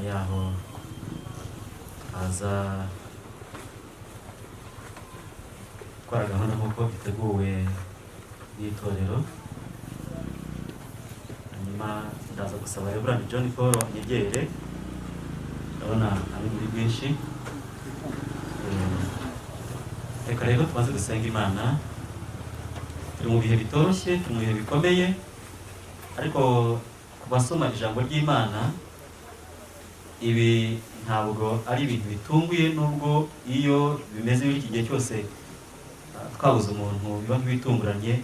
Yaho haza gukora gahunda nk'uko iteguwe n'itorero. Hanyuma ndaza gusaba Reverend John Paul anyegere, ndabona ari muri bwinshi. Reka rero tubanze dusenga Imana. Turi mu bihe bitoroshye, turi mu bihe bikomeye, ariko ku basoma ijambo ry'Imana ibi ntabwo ari ibintu bitunguye, nubwo iyo bimeze bityo igihe cyose twabuze umuntu biba nk'ibitunguranye.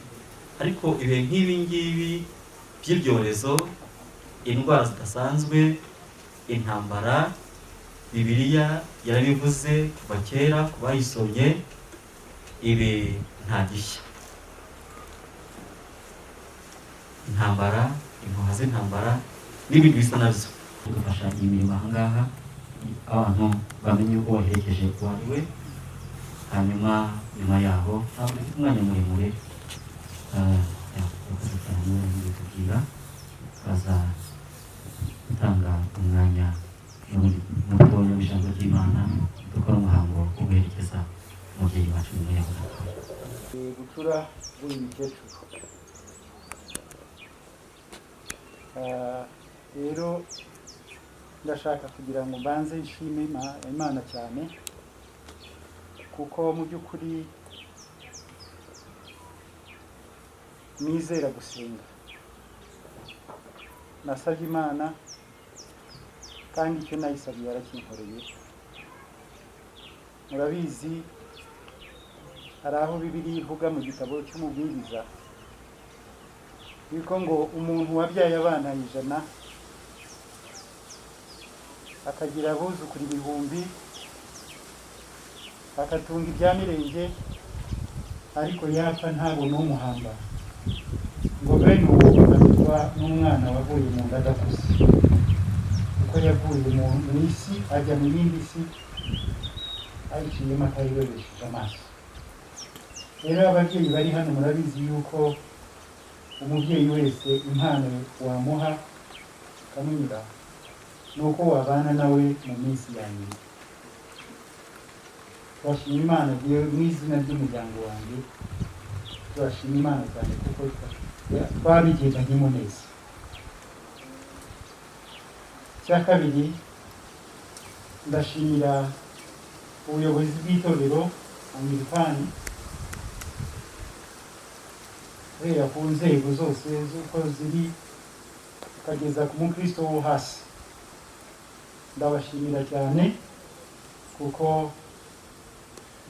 Ariko ibihe nk'ibi ngibi by'ibyorezo, indwara zidasanzwe, intambara, Bibiliya yarabivuze kuva kera ku bayisomye, ibi nta gishya. Intambara, impuha z'intambara n'ibindi bisa nabyo bidufasha iyi mirimo aha ngaha, abantu bamenye uko waherekeje uwo ari we. Hanyuma nyuma yaho ntabwo dufite umwanya muremure. Urakoze cyane bitubwira, turaza gutanga umwanya n'ubundi mutoya w'ijambo ry'Imana, dukora umuhango wo guherekeza umubyeyi wacu nyuma yaho gatoya. Gucura bw'uyu mukecuru. Rero ndashaka kugira ngo mbanze nshime Imana cyane, kuko mu by'ukuri nizera gusenga. Nasabye Imana kandi icyo nayisabye yarakinkoreye. Murabizi, hari aho Bibiliya ivuga mu gitabo cy'Umubwiriza yuko ngo umuntu wabyaye abana 100 akagira abuzukuru 1000 akatunga ibya mirenge, ariko yapfa ntabone umuhamba, ngo bene uwo arutwa n'umwana wavuye mu nda adakuze, kuko yavuye mu isi ajya mu yindi si ayiciyemo atayirebesheje amaso. Rero ababyeyi bari hano murabizi yuko umubyeyi wese impano wamuha ukamunyura ni uko wabana nawe mu minsi ya nyuma. Turashima Imana mu izina ry'umuryango wanjye, turashima Imana cyane kuko twabigendanyemo neza. Icya kabiri, ndashimira ubuyobozi bw'itorero Anglikani guhera ku nzego zose z'uko ziri ukageza ku mukristo wo hasi. Ndabashimira cyane kuko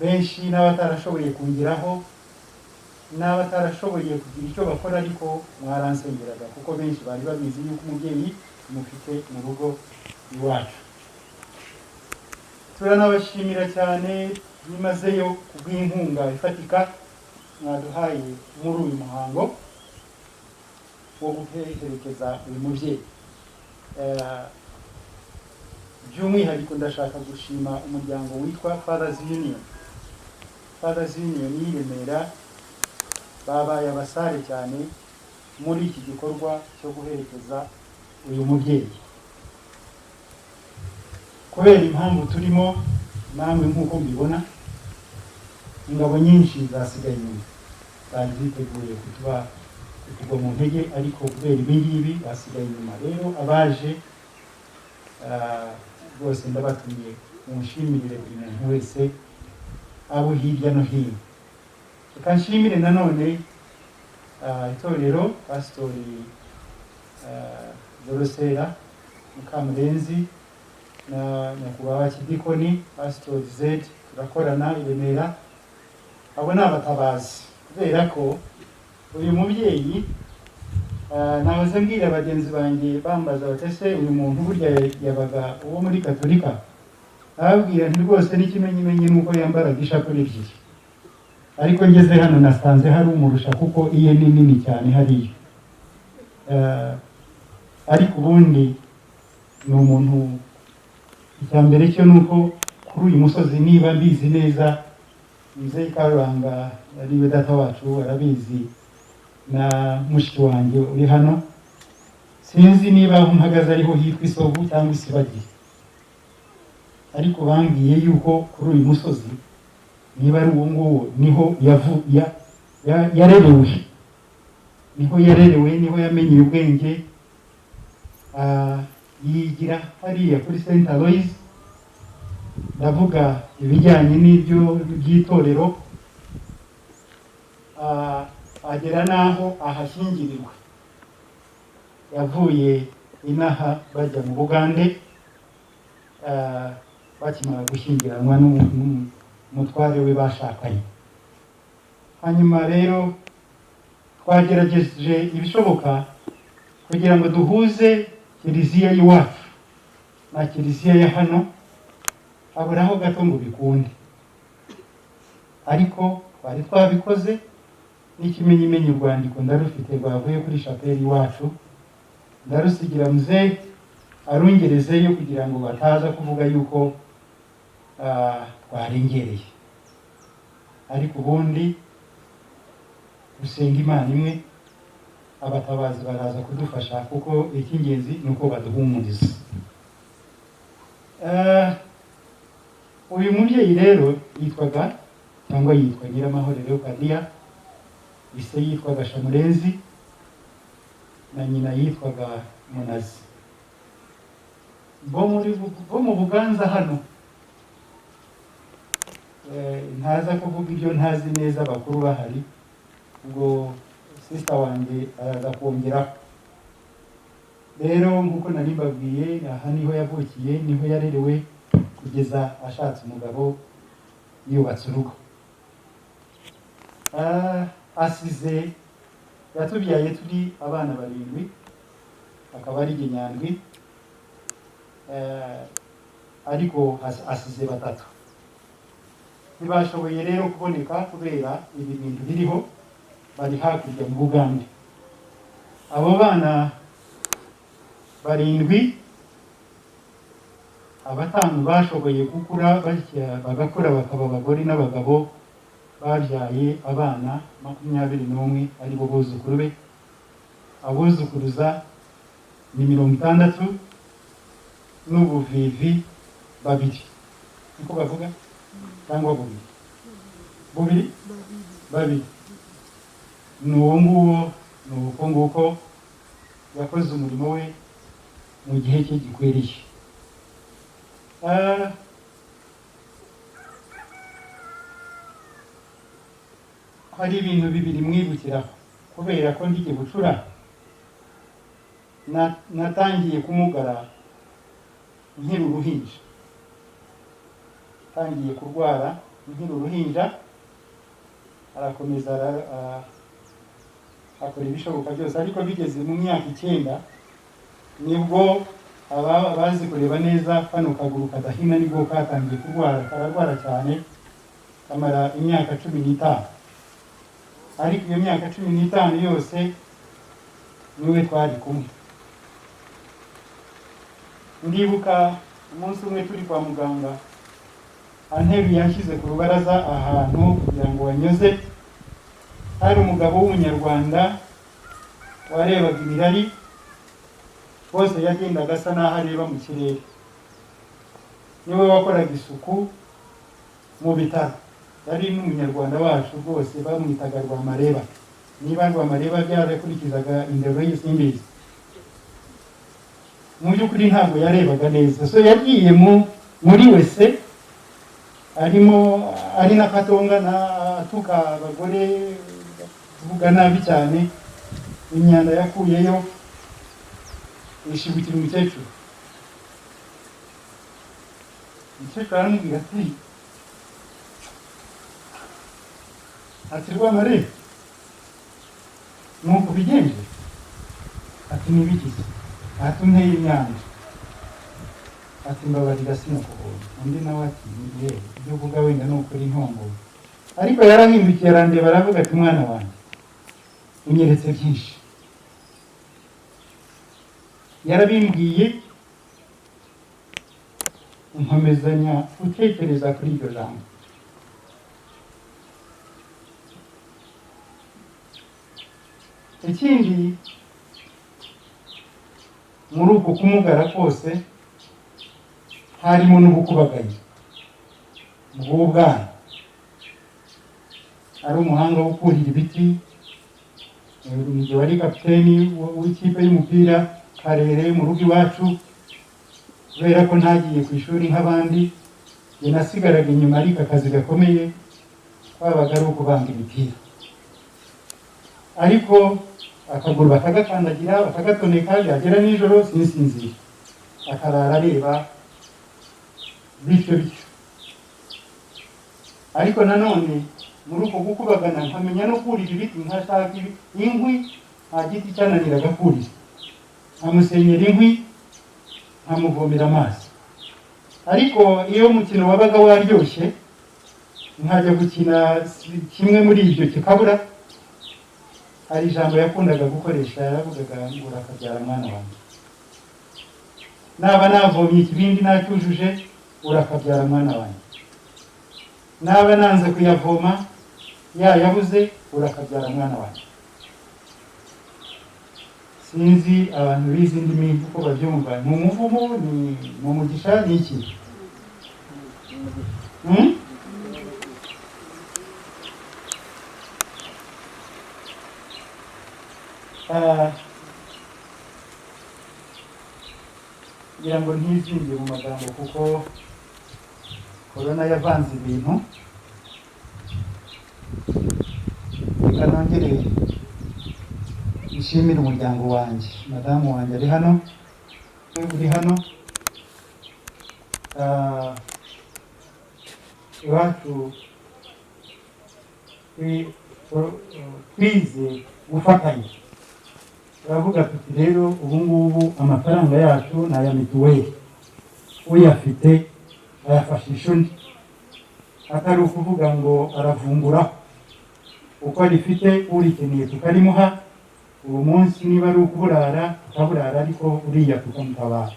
benshi n'abatarashoboye kungeraho n'abatarashoboye kugira icyo bakora, ariko mwaransengeraga, kuko benshi bari babizi yuko umubyeyi mufite mu rugo iwacu. Turanabashimira cyane byimazeyo kubw'inkunga ifatika mwaduhaye muri uyu muhango wo guherekeza uyu mubyeyi. By'umwihariko ndashaka gushima umuryango witwa Fathers Union. Fathers Union y'i Remera babaye abasare cyane muri iki gikorwa cyo guherekeza uyu mubyeyi. Kubera impamvu turimo, namwe nk'uko mbibona, ingabo nyinshi zasigaye inyuma, zari ziteguye kutugwa mu ntege, ariko kubera ibi ngibi basigaye inyuma. Rero abaje rwose ndabatumye munshimirire buri muntu wese abo hirya no hino. Reka nshimire nanone itorero, Pasitori Dorosera Mukamurenzi na nyakubahwa Kidikoni Pasitori Zed turakorana i Remera. Abo ni abatabazi, kubera ko uyu mubyeyi, nahoze mbwira bagenzi banjye bambaza bati: "Ese uyu muntu burya yabaga uwo muri Katolika?" Ababwira nti: "Rwose n'ikimenyimenyi ni uko yambaraga ishapure ebyiri, ariko ngeze hano nasanze hari umurusha kuko iye ni nini cyane hariya." Ariko ubundi ni umuntu, icya mbere cyo ni uko kuri uyu musozi, niba mbizi neza, Muzehe Karuranga ariwe data wacu arabizi na mushiki wanjye uri hano, sinzi niba aho mpagaze ariho hitwa Isovu cyangwa Isibagire. Ariko bambwiye yuko kuri uyu musozi, niba ari uwo nguwo, niho yarerewe, niho yarerewe, niho yamenyeye ubwenge. Yigira hariya kuri Saint Aloys. Ndavuga ibijyanye n'ibyo by'itorero. Agera n'aho ahashyingirirwa. Yavuye inaha bajya mu Bugande, bakimara gushyingiranwa n'umutware we bashakanye. Hanyuma rero twagerageje ibishoboka kugira ngo duhuze kiliziya y'iwacu na kiliziya ya hano, haburaho gato ngo bikunde, ariko twari twabikoze. N'ikimenyimenyi, urwandiko ndarufite rwavuye kuri shapeli iwacu, ndarusigira muzehe arungerezeyo kugira ngo bataza kuvuga yuko twarengereye. Ariko ubundi gusenga Imana imwe, abatabazi baraza kudufasha, kuko icy'ingenzi ni uko baduhumuriza. Uyu mubyeyi rero yitwaga cyangwa yitwa Nyiramahoro Leokadiya. Ise yitwaga Shamurenzi na nyina yitwaga Munazi, bo mu Buganza hano. Ntaza kuvuga ibyo ntazi neza, abakuru bahari, ubwo sister wanjye araza kongeraho. Rero nk'uko nari mbabwiye, aha niho yavukiye, niho yarerewe kugeza ashatse umugabo, yubatse urugo. Asize yatubyaye turi abana barindwi, akaba ari jye Nyandwi. Ariko asize batatu, ntibashoboye rero kuboneka kubera ibi bintu biriho, bari hakurya mu Bugande. Abo bana barindwi, abatanu bashoboye gukura bagakura bakaba abagore n'abagabo, babyaye abana 21, aribo buzukuru be. Abuzukuruza ni 60 n'ubuvivi babiri, niko bavuga, cyangwa bubiri, bubiri, babiri. Ni uwo nguwo, ni uko nguko yakoze umurimo we mu gihe cye gikwiriye. Hari ibintu bibiri mwibukiraho. Kubera ko ndi bucura, natangiye kumugara nkiri uruhinja, tangiye kurwara nkiri uruhinja. Arakomeza akora ibishoboka byose, ariko bigeze mu myaka 9 nibwo abazi kureba neza kano kaguru kadahina nibwo katangiye kurwara, kararwara cyane, kamara imyaka 15. Ariko iyo myaka 15 yose niwe twari kumwe. Ndibuka umunsi umwe turi kwa muganga, anteruye yanshyize ku rubaraza ahantu kugira ngo banyuze. Hari umugabo w'umunyarwanda warebaga imirari, bose yagendaga asa n'aho areba mu kirere. Niwe wakoraga isuku mu bitaro, yari n'umunyarwanda wacu rwose, bamwitaga Rwamareba. Niba Rwamareba byarakurikizaga indero ye simbizi. Mu by'ukuri ntabwo yarebaga neza, so yagiye muri wese arimo ari na katonga na atuka abagore, avuga nabi cyane. Imyanda yakuyeyo ishibukira umukecuru. Umukecuru aramubwira ati Rwamareba, nuko ubigenje? Ati nibigize. Ati unteye imyanda. Ati mbabarira sinakubonye. Undi nawe ati yewe, ibyo uvuga wenda ni ukuri ntongoye. Ariko yarahindukiye arandeba, aravuga ati mwana wanjye, unyeretse byinshi. Yarabimbwiye, nkomezanya gutekereza kuri iryo jambo. Ikindi, muri uku kumugara kose Harimo n'ubukubaganyi bw'ubwana, ari umuhanga wo kurira ibiti. Njye wari kapiteni w'ikipe y'umupira karere mu rugo iwacu. Kubera ko ntagiye ku ishuri nk'abandi, njye nasigaraga inyuma, ariko akazi gakomeye kwabaga ari ukubanga imipira. Ariko akaguru bakagakandagira, bakagatoneka, byagera nijoro sinsinzire, akarara areba bityo bityo. Ariko nanone muri uko gukubagana nkamenya no kurira ibiti, nkashaka inkwi. Nta giti cyananiraga kurira, nkamusenyera inkwi, nkamuvomera amazi. Ariko iyo umukino wabaga waryoshye, nkajya gukina, kimwe muri ibyo kikabura, hari ijambo yakundaga gukoresha. Yaravugaga ngo: "Urakabyara mwana wanjye." Naba navomye ikibindi nacyujuje, "Urakabyara mwana wanjye." Naba nanze kuyavoma, yayabuze, "Urakabyara mwana wanjye." Sinzi abantu bizi indimi uko babyumva, ni umuvumo, ni umugisha, ni iki? Hmm? Ah, kugira ngo ntizinge mu magambo, kuko korona yavanze ibintu, reka nongere nshimire umuryango wanjye. Madamu wanjye ari hano, uri hano. Ah, iwacu twize gufatanya. Turavuga tuti: "Rero ubu ngubu amafaranga yacu ni aya mituweli, uyafite ayafashisha undi," atari ukuvuga ngo aravungura uko arifite. Urikeneye tukarimuha uwo munsi, niba ari ukuburara tukaburara, ariko uriya tukamutabara.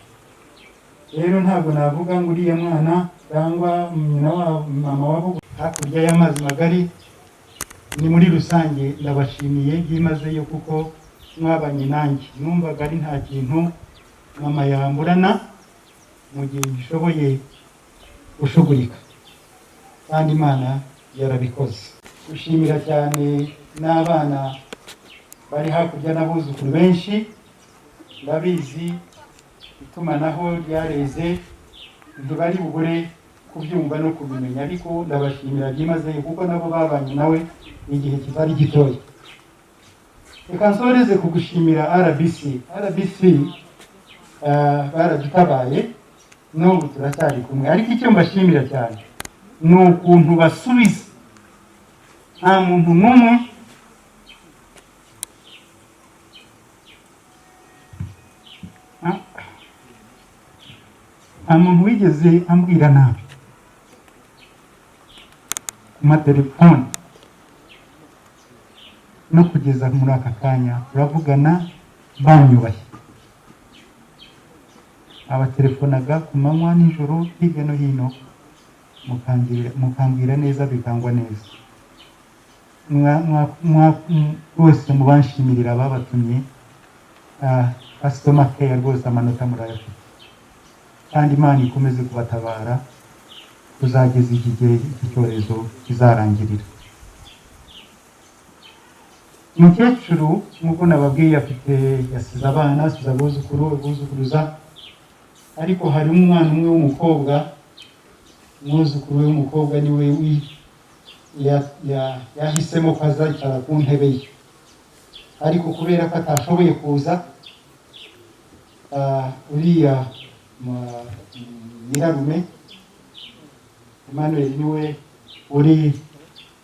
Rero ntabwo navuga ngo uriya mwana cyangwa nyina wabo, mama wabo hakurya y'amazi magari. Ni muri rusange ndabashimiye byimazeyo kuko mwabanye nanjye. Numvaga ari nta kintu mama yamburana mu gihe gishoboye gushugurika, kandi Imana yarabikoze. Gushimira cyane n'abana bari hakurya n'abuzukuru benshi. Ndabizi itumanaho ryareze, ntibari bubure kubyumva no kubimenya, ariko ndabashimira byimazeyo kuko nabo babanye nawe igihe kitari gitoya. Reka nsoreze kugushimira RBC. RBC baradutabaye, n'ubu turacyari kumwe. Ariko icyo mbashimira cyane ni ukuntu basubiza. Nta muntu n'umwe nta muntu wigeze ambwira nabi ku matelefoni, no kugeza muri aka kanya turavugana banyubashye. Abatelefonaga ku manywa nijoro hirya no hino, mukambwira neza, bikangwa neza. Rwose mubanshimirira ababatumye. Customer care rwose amanota murayafite, kandi Imana ikomeze kubatabara kuzageza iki gihe iki cyorezo kizarangirira. Umukecuru, nk'uko nababwiye, afite, yasize abana, asize abuzukuru, abuzukuruza, ariko hari umwana umwe w'umukobwa, umwuzukuru we w'umukobwa, niwe yahisemo ko azayicara ku ntebe ye. Ariko kubera ko atashoboye kuza, uriya nyirarume Emmanuel niwe uri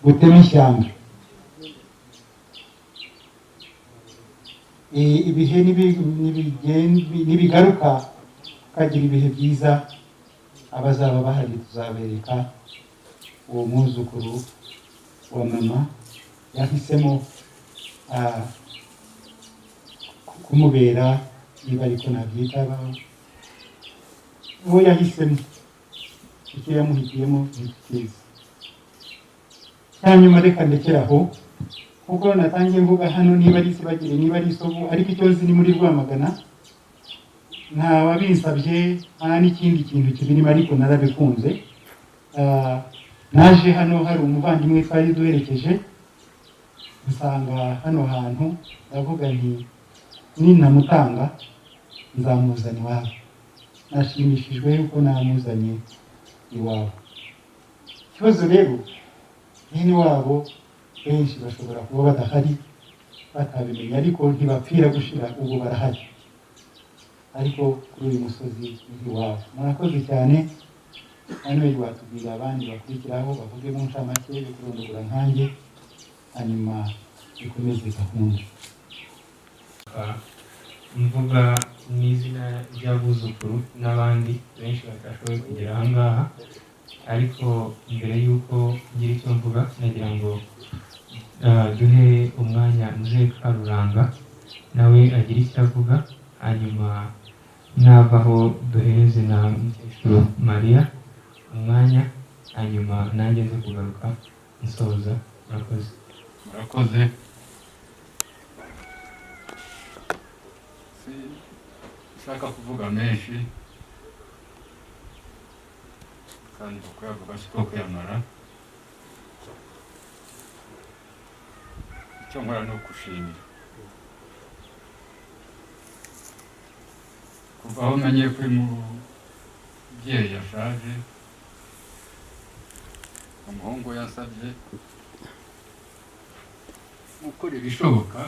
gutema ishyamba. Ibihe nibigaruka tukagira ibihe byiza, abazaba bahari tuzabereka uwo mwuzukuru wa mama yahisemo kumubera, niba ariko nabyita, uwo yahisemo, icyo yamuhitiyemo ni cyiza. Hanyuma reka ndekere aho, kuko natangiye mvuga hano, niba ari Isibagire, niba ari Isovu, ariko icyo nzi ni muri Rwamagana. Nta wabinsabye, nta n'ikindi kintu kibirimo, ariko narabikunze. Naje hano hari umuvandimwe twari duherekeje, nsanga hano hantu, ndavuga nti ninamutanga nzamuzana iwabo. Nashimishijwe yuko namuzanye iwabo. Ikibazo rero, bene wabo benshi bashobora kuba badahari, batabimenya, ariko ntibapfira gushira, ubu barahari, ariko kuri uyu musozi ni iwabo. Murakoze cyane. Manuel, watubwira abandi bakurikiraho, bavuge mu ncamake yo kurondogora nkanjye, hanyuma ikomeze gahunda. Mvuga mu izina ry'abuzukuru n'abandi benshi batashoboye kugera aha ngaha, ariko mbere y'uko ngira icyo mvuga, nagira ngo duhe umwanya Muzehe Karuranga nawe agire icyo avuga, hanyuma navaho duhereze na mukecuru Mariya umwanya, hanyuma nanjye nze kugaruka nsoza. Murakoze. Murakoze. Sinshaka kuvuga menshi, kandi kuyavuga siko kuyamara. Icyo nkora ni ukushimira. Kuva aho menye ko uyu mubyeyi yashaje, umuhungu yansabye gukora ibishoboka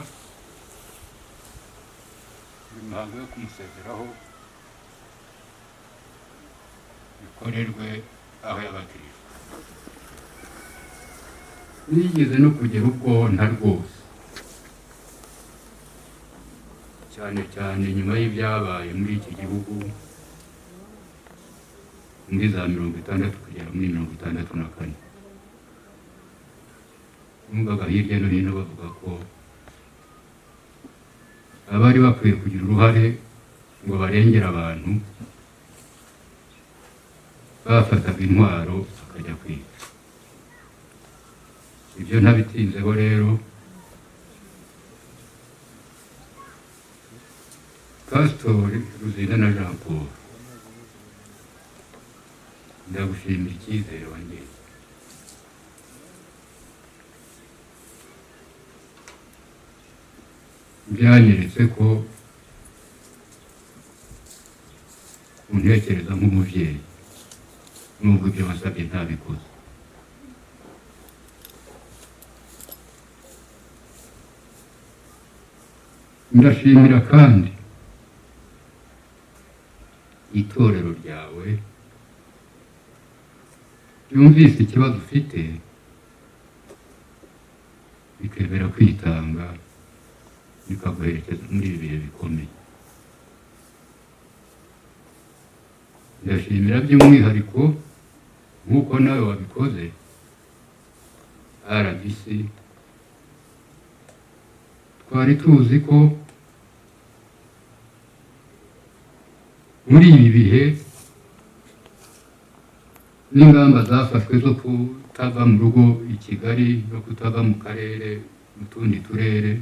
imihango yo kumusezeraho ikorerwe aho yabatirijwe. Nigeze no kugera ubwo nta rwose, cyane cyane nyuma y'ibyabaye muri iki gihugu muri za 60 kugera muri 64. Numvaga hirya no hino bavuga ko abari bakwiye kugira uruhare ngo barengere abantu bafataga intwaro bakajya kwica. Ibyo ntabitinzeho rero, Pasitori Ruzindana Jean Paul, ndagushimira icyizere wangiriye. Byanyeretse ko untekereza nk'umubyeyi, nubwo ibyo wasabye ntabikoze. Ndashimira kandi itorero ryawe ryumvise ikibazo ufite, rikemera kwitanga, rikaguherekeza muri ibi bihe bikomeye. Ndashimira by'umwihariko nk'uko nawe wabikoze RBC. Twari tuzi ko muri ibi bihe n'ingamba zafashwe zo kutava mu rugo i Kigali no kutava mu karere mu tundi turere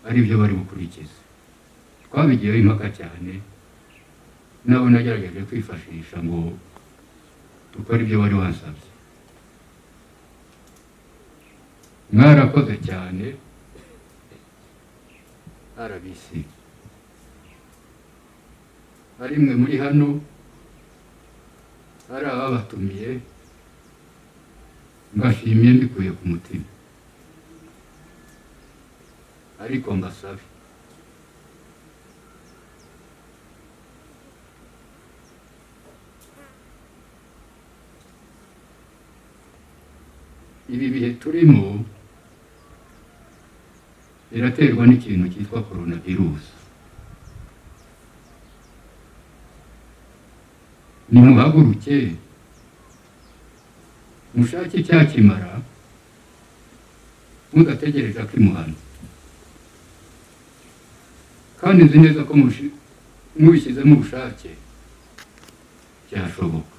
ari byo bari bukurikize. Twabigiyeho impaka cyane, nabo nagerageje kwifashisha ngo dukore ibyo wari wansabye. Mwarakoze cyane RBC, ari mwe muri hano, ari ababatumiye, mbashimiye mbikuye ku mutima. Ariko mbasabe ibi bihe turimo biraterwa n'ikintu cyitwa coronavirus. Nimuhaguruke mushake icyakimara, mudategereje akimuhana. Kandi nzi neza ko mubishyizemo ubushake byashoboka.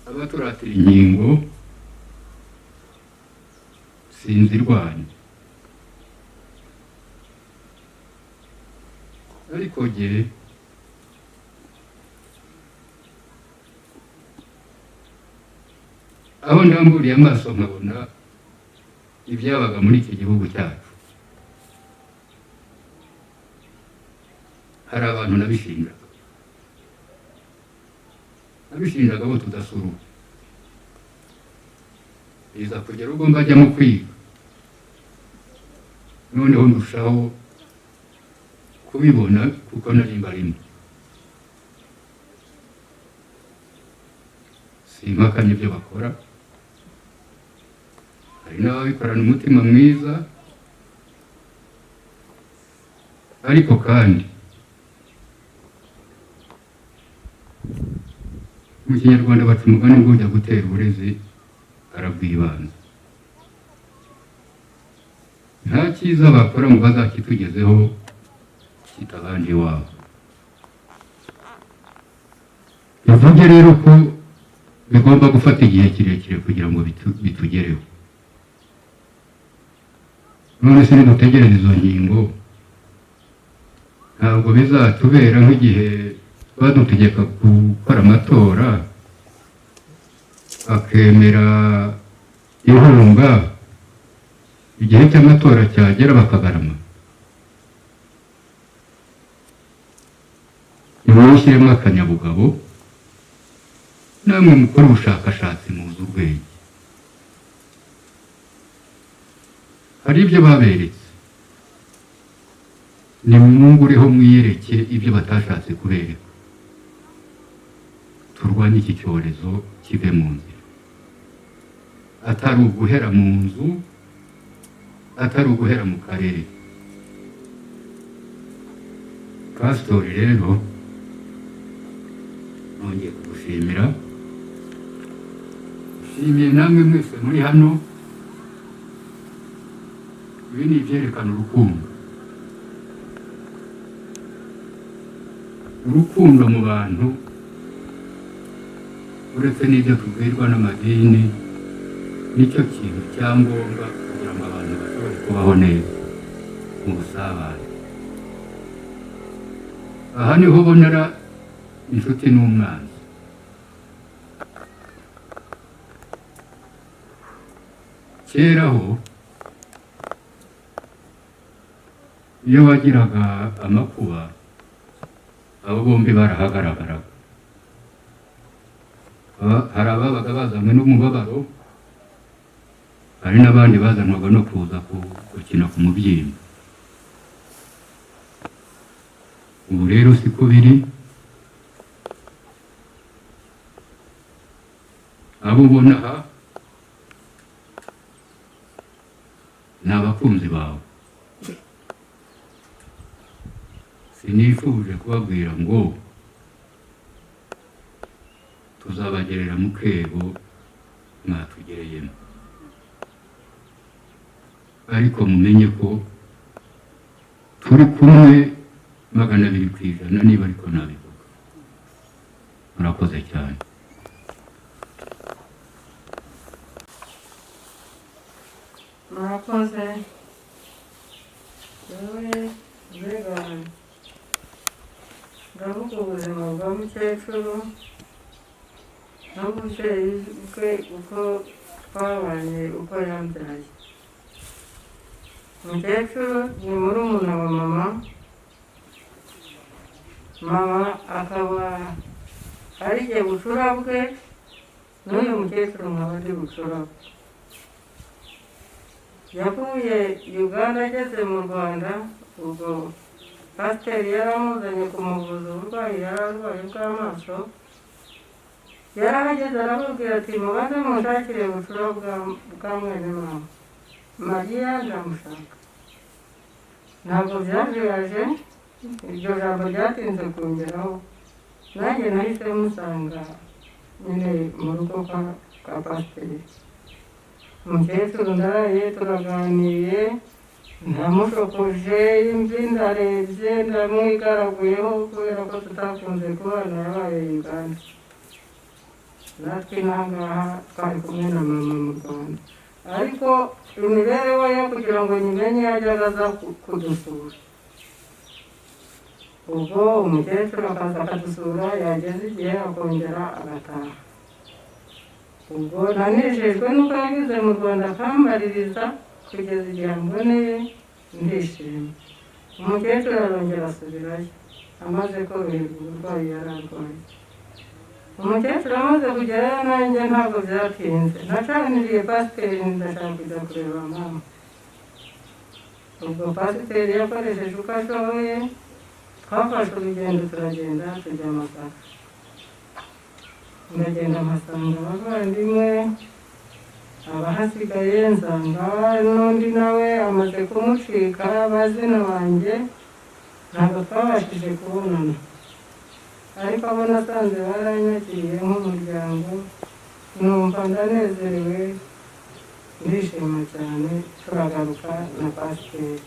Abaturatira inkingo sinzirwanya, Ariko jye aho ndamburiye amaso nkabona ibyabaga muri iki gihugu cyacu, hari abantu nabishinjaga bo tudasura, biza kugera ubwo mbajyamo kwiga, noneho ndushaho kubibona kuko nari mbarimo. Simpakanye ibyo bakora, hari n'ababikorana umutima mwiza, ariko kandi mu Kinyarwanda baca umugani ngo ujya gutera uburezi arabwibanza. Nta cyiza bakora ngo bazakitugezeho kitabanje iwabo. Bivuge rero ko bigomba gufata igihe kirekire kugira ngo bitugereho. None se nidutegereza izo nkingo, ntabwo bizatubera nk'igihe badutegeka gukora amatora bakemera inkunga, igihe cy'amatora cyagera bakagarama. Nimushyiremo akanyabugabo, namwe mukore ubushakashatsi muzi ubwenge. Hari ibyo baberetse, nimwungureho mwiyereke ibyo batashatse kubereka. Turwanye iki cyorezo kive mu nzira, atari uguhera mu nzu, atari uguhera mu karere. Pasitori rero nongeye kugushimira, nshimiye namwe mwese muri hano. Ibi ni ibyerekana urukundo, urukundo mu bantu, uretse n'ibyo tubwirwa n'amadini, nicyo kintu cyangombwa kugira ngo abantu bashobore kubaho neza mu busabane. Aha niho ubonera inshuti n'umwanzi. Kera ho iyo wagiraga amakuba, abo bombi barahagaragaraga. Hari ababaga bazanywe n'umubabaro, hari n'abandi bazanwaga no kuza gukina ku mubyimba. Ubu rero siko biri, abo ubona aha ni abakunzi bawe. Sinifuje kubabwira ngo tuzabagerera mu kebo mwatugereyemo, ariko mumenye ko turi kumwe 200% niba ariko nabivuga. Murakoze cyane. Murakoze. Yewe mbega ndavuga ubuzima bwa mukecuru n'ububyeyi bwe, uko twabanye, uko yambyaye. Mukecuru ni murumuna wa mama, mama akaba ari jye bucura bwe, n'uyu mukecuru nkaba ndi bucura bwe. Yavuye Uganda ageze mu Rwanda, ubwo pasiteri yaramuzanye kumuvuza uburwayi yari arwaye bw'amaso. Yarahageze aramubwira ati mubanze munshakire bucura bwa mwene mama, Mariya ndamushaka. Ntabwo byajuyaje, iryo jambo ryatinze kongeraho, nanjye nahise musanga nyine mu rugo kwa pasiteri. Umukecuru ndaraye turaganiriye, ndamushokoje imvi, ndarebye, ndamwigaraguyeho kubera ko tutakunze kubana, yabaye Uganda. Natwe n'ahangaha twari kumwe na mama mu Rwanda, ariko imibereho ye kugira ngo nyimenye yajyaga aza kudusura. Ubwo umukecuru akaza akadusura, yageze igihe akongera agataha. Ubwo nanejejwe n'uko yageze mu Rwanda akambaririza kugeza igihe amboneye, ndishima. Umukecuru arongera asubirayo amaze koroherwa uburwayi yari arwaye. Umukecuru amaze kugerayo, nanjye ntabwo byatinze, nacaniriye pasiteri, ndashaka kujya kureba mama. Ubwo pasiteri yakoresheje uko ashoboye, twafashe urugendo turagenda tujya Masaka. Ndagenda mpasanga abavandimwe, abahasigaye, nsanga n'undi nawe amaze kumucika, bazina banjye ntabwo twabashije kubonana, ariko abo nasanze baranyakiriye nk'umuryango, numva ndanezerewe, ndishima cyane. Turagaruka na pasiteri.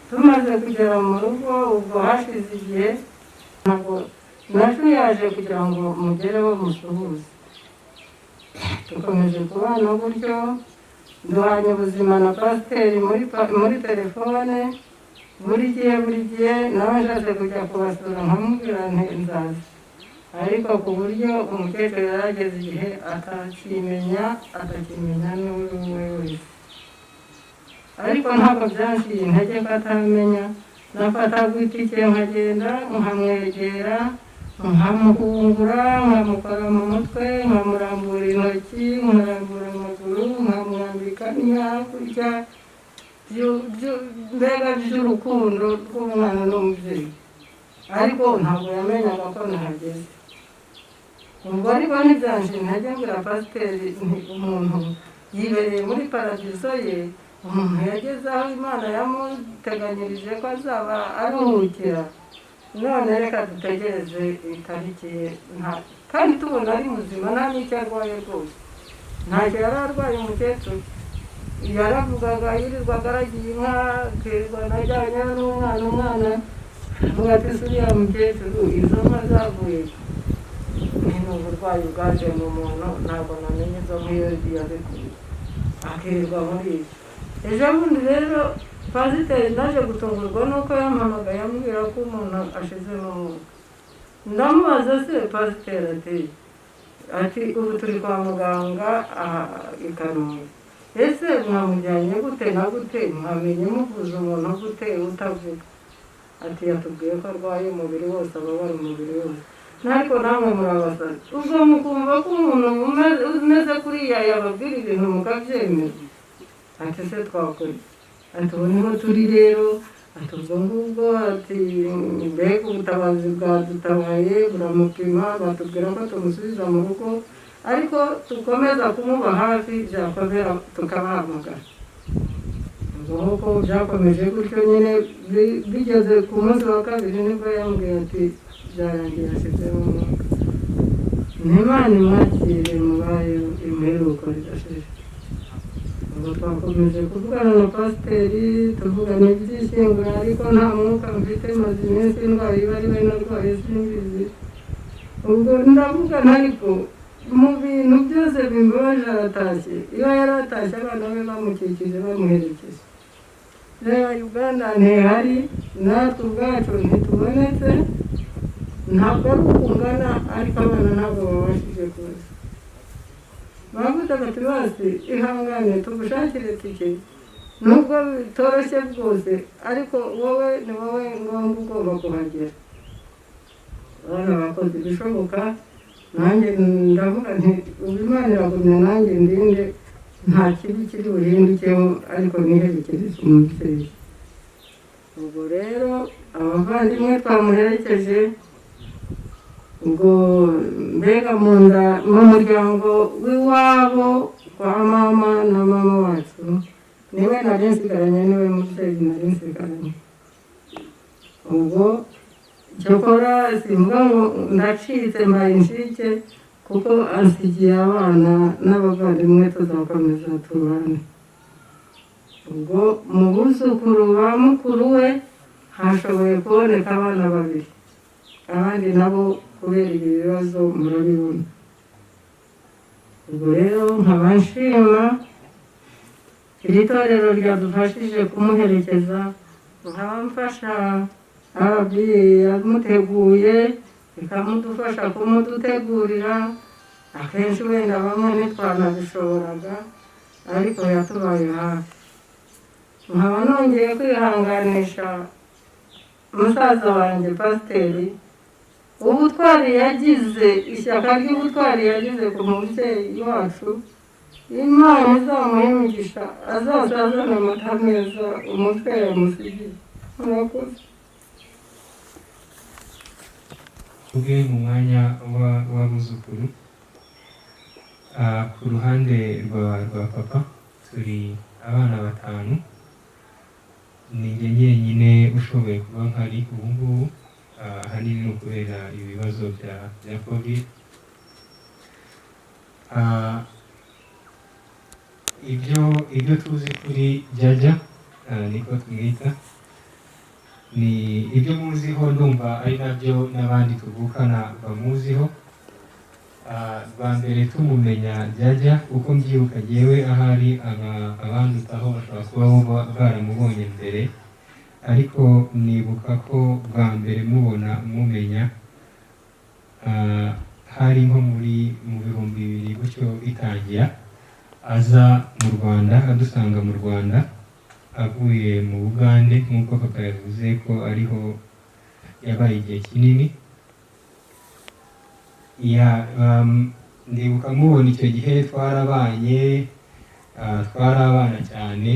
Tumaze kugera mu rugo, ubwo hashize igihe, ntabwo yaje kugira ngo mugereho musuhuze. Dukomeje kubana gutyo, duhanye ubuzima na pasiteri muri telefone buri gihe buri gihe. Nawe nshatse kujya kubasura nkamubwira nti nzaza, ariko ku buryo umukecuru yari ageze igihe atakimenya, atakimenya n'uwo we wese. Ariko ntabwo byanciye intege ko atamenya, nafataga itike nkagenda nkamwegera, nkamuhungura, nkamukora mu mutwe, nkamurambura intoki, nkarambura amaguru, nkamwambika hakurya, mbega by'urukundo rw'umwana n'umubyeyi. Ariko ntabwo yamenyaga ko nahageze. Ubwo ariko ntibyanje intege, mbwira pasiteri nti umuntu yibereye muri paradiso ye, umuntu yageze aho Imana yamuteganyirije ko azaba aruhukira, none reka dutegereze itariki ye. Kandi tubona ari muzima, nta n'icyo arwaye rwose, ntacyo yari arwaye. Umukecuru yaravugaga, yirirwaga aragiye inka, akirirwa najyanye n'umwana. Umwana avuga ati uriya mukecuru izo nka zavuye ni uburwayi bwaje mu muntu, ntabwo namenye izo nka iyo yazikuye, akirirwa muri ibyo. Ejo bundi rero pasiteri naje gutungurwa nuko yampamagaye ambwira ko umuntu ashizemo umwuka. Ndamubaza se pasiteri ati ubu turi kwa muganga aha i Kanombe, ese mwamujyanye gute na gute, mwamenye muvuza umuntu gute utavuga? Ati yatubwiye ko arwaye umubiri wose, ababara umubiri wose. Ariko namwe murabasazi, ubwo mukumva ko umuntu umeze kuriya yababwira ibintu mukabyemera? Ati se twakora? Ati ubu niho turi rero. Ati ubwo ngubwo, ati mbega ubutabazi bwadutabaye, buramupima, batubwira ko tumusubiza mu rugo, ariko dukomeza kumuba hafi, byakomera tukabahamagara. Ubwo nk'uko byakomeje gutyo nyine, bigeze ku munsi wa kabiri nibwo yambwiye ati byarangiye ashyizemo umwuka. Imana imwakire mubaye imperuko ridashira. Ubwo twakomeje kuvugana na pasiteri, tuvugana iby'ishyingura, ariko nta mwuka mfite, maze iminsi ndwaye, iba ari we narwaye simbizi. Ubwo ndavugana, ariko mu bintu byose bimbabaje aratashye. Iyo yari atashye abana be bamukikije bamuherekeje. Reba Uganda ntihari, natwe ubwacu ntitubonetse, ntabwo ari ukungana, ariko abana ntabwo babashije kuza. Bavuze bati basi ihangane tugushakire itike, nubwo bitoroshye bwose, ariko wowe ni wowe ngombwa ugomba kuhagera. Abana bakoze ibishoboka, nanjye ndavuga nti ubu Imana iragumya nanjye ndinde, nta kibi kiri buhindukeho, ariko niherekereze umubyeyi. Ubwo rero abavandimwe twamuherekeje, ubwo mbega mu nda mu muryango w'iwabo kwa mama na mama wacu niwe nari nsigaranye, niwe mubyeyi nari nsigaranye. Ubwo cyokora simvuga ngo ndacitse mbaye incike, kuko ansigiye abana n'abavandimwe, tuzakomeza tubane. Ubwo mu buzukuru ba mukuru we hashoboye kuboneka abana babiri, abandi nabo kubera ibi bibazo murabibona. Ubwo rero nkaba nshima iri torero ryadufashije kumuherekeza, nkaba mfasha RBA yamuteguye ikamudufasha kumudutegurira. Akenshi wenda bamwe ntitwanabishoboraga, ariko yatubaye hafi. Nkaba nongeye kwihanganisha musaza wanjye pasiteri, ubutwari yagize, ishyaka ry'ubutwari yagize ku mubyeyi wacu. Imana izamuhe imigisha, azasazane amata meza umutwe yamusigiye. Murakoze. Ubwe mu mwanya w'abuzukuru, ku ruhande rwa papa turi abana batanu. Ni njye njyenyine ushoboye kuba mpari ubu ngubu, ahanini ni ukubera ibibazo bya COVID. Ibyo tuzi kuri Jajja, niko tumwita, ni ibyo muziho, ndumva ari nabyo n'abandi tuvukana bamuziho. Bwa mbere tumumenya Jajja, uko mbyibuka jyewe, ahari abandutaho bashobora kuba bo baramubonye mbere, ariko nibuka ko bwa mbere mubona mumenya, hari nko mu 2000 gutyo bitangira, aza mu Rwanda, adusanga mu Rwanda avuye mu Bugande, nk'uko papa yavuze ko ariho yabaye igihe kinini. Ndibuka mubona icyo gihe twarabanye, twari abana cyane.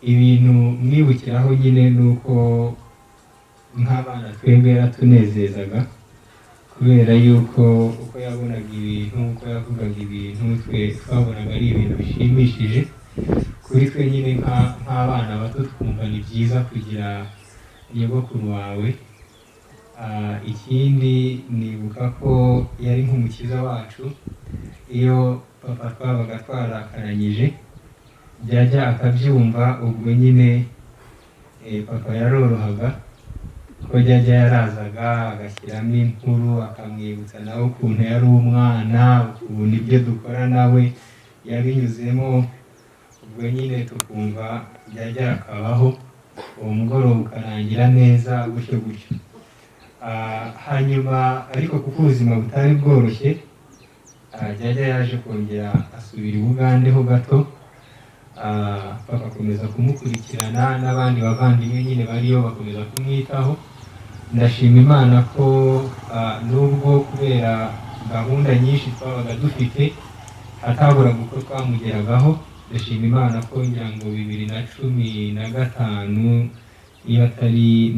Ibintu mwibukiraho nyine ni uko nk'abana twebwe yaratunezezaga, kubera yuko uko yabonaga ibintu, uko yavugaga ibintu, twe twabonaga ari ibintu bishimishije kuri twe nyine nk'abana bato, twumva ni byiza kugira nyogokuru wawe. Ikindi nibuka ko yari nk'umukiza wacu. Iyo papa twabaga twarakaranyije, byajya akabyumva, ubwo nyine papa yarorohaga, ko Jajja yarazaga agashyiramo inkuru, akamwibutsa nawe ukuntu yari umwana, ukuntu ibyo dukora nawe yabinyuzemo, ubwo nyine tukumva Jajja akabaho, uwo mugoroba ukarangira neza gutyo gutyo. Hanyuma ariko kuko ubuzima butari bworoshye, Jajja yaje kongera asubira i Bugande ho gato. Papa akomeza kumukurikirana n'abandi bavandimwe nyine bariyo bakomeza kumwitaho. Ndashima Imana ko nubwo kubera gahunda nyinshi twabaga dufite hataburaga uko twamugeragaho. Ndashima Imana ko ngira ngo 2015, niba atari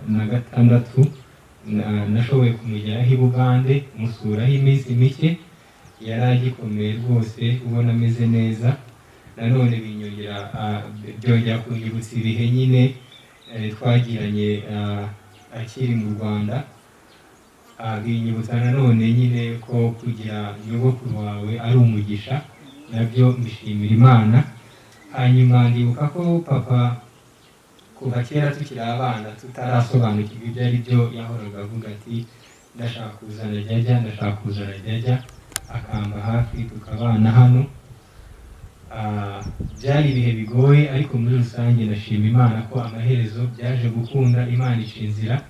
na gatandatu, nashoboye kumugeraho i Bugande, musuraho iminsi mike. Yari agikomeye rwose, ubona ameze neza. Nanone byongera kunyibutsa ibihe nyine twagiranye akiri mu Rwanda. Binyibutsa nanone nyine ko kugira nyogokuru wawe ari umugisha, nabyo mbishimira Imana. Hanyuma ndibuka ko papa kuva kera tukiri abana tutarasobanukirwa ibyo ari byo, yahoraga avuga ati ndashaka kuzana Jajja, ndashaka kuzana Jajja, akamba hafi tukabana hano. Byari ibihe bigoye, ariko muri rusange ndashima Imana ko amaherezo byaje gukunda, Imana ica inzira,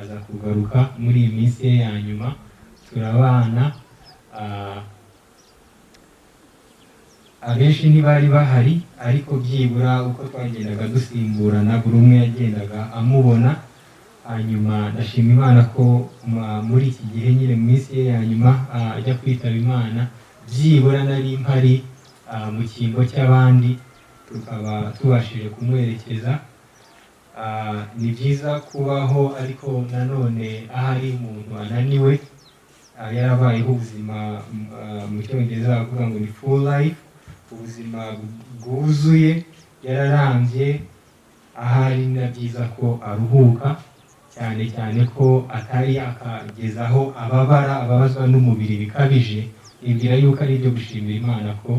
aza kugaruka muri iyi minsi ye ya nyuma turabana. Abenshi ntibari bahari, ariko byibura uko twagendaga dusimburana buri umwe yagendaga amubona. Hanyuma ndashima Imana ko muri iki gihe nyine mu minsi ye ya nyuma, ajya kwitaba Imana, byibura nari mpari, mu cyimbo cy'abandi, tukaba tubashije kumuherekeza. Ni byiza kubaho, ariko nanone ahari umuntu ananiwe, yarabayeho ubuzima, mu Cyongereza bavuga ngo ni full life, ubuzima bwuzuye, yararambye. Ahari na byiza ko aruhuka, cyane cyane ko atari yakagezaho ababara, ababazwa n'umubiri bikabije. Nibwira yuko ari ibyo gushimira Imana ko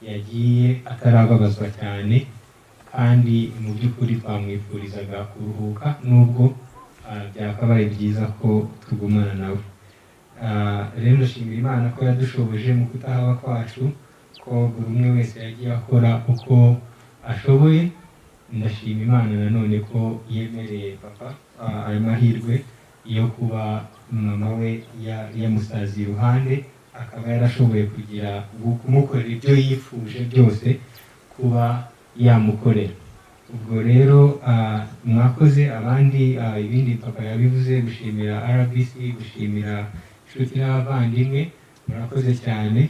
yagiye atarababazwa cyane, kandi mu by'ukuri twamwifurizaga kuruhuka, nubwo byakabaye byiza ko tugumana nawe. Rero ndashimira Imana ko yadushoboje mu kutahaba kwacu, ko buri umwe wese yagiye akora uko ashoboye. Ndashima Imana nanone ko yemereye papa ayo mahirwe yo kuba mama we yamusaziye iruhande, akaba yarashoboye kugira kumukorera ibyo yifuje byose kuba yamukorera. Ubwo rero mwakoze abandi, ibindi papa yabivuze, gushimira RBC, gushimira inshuti n'abavandimwe, murakoze cyane.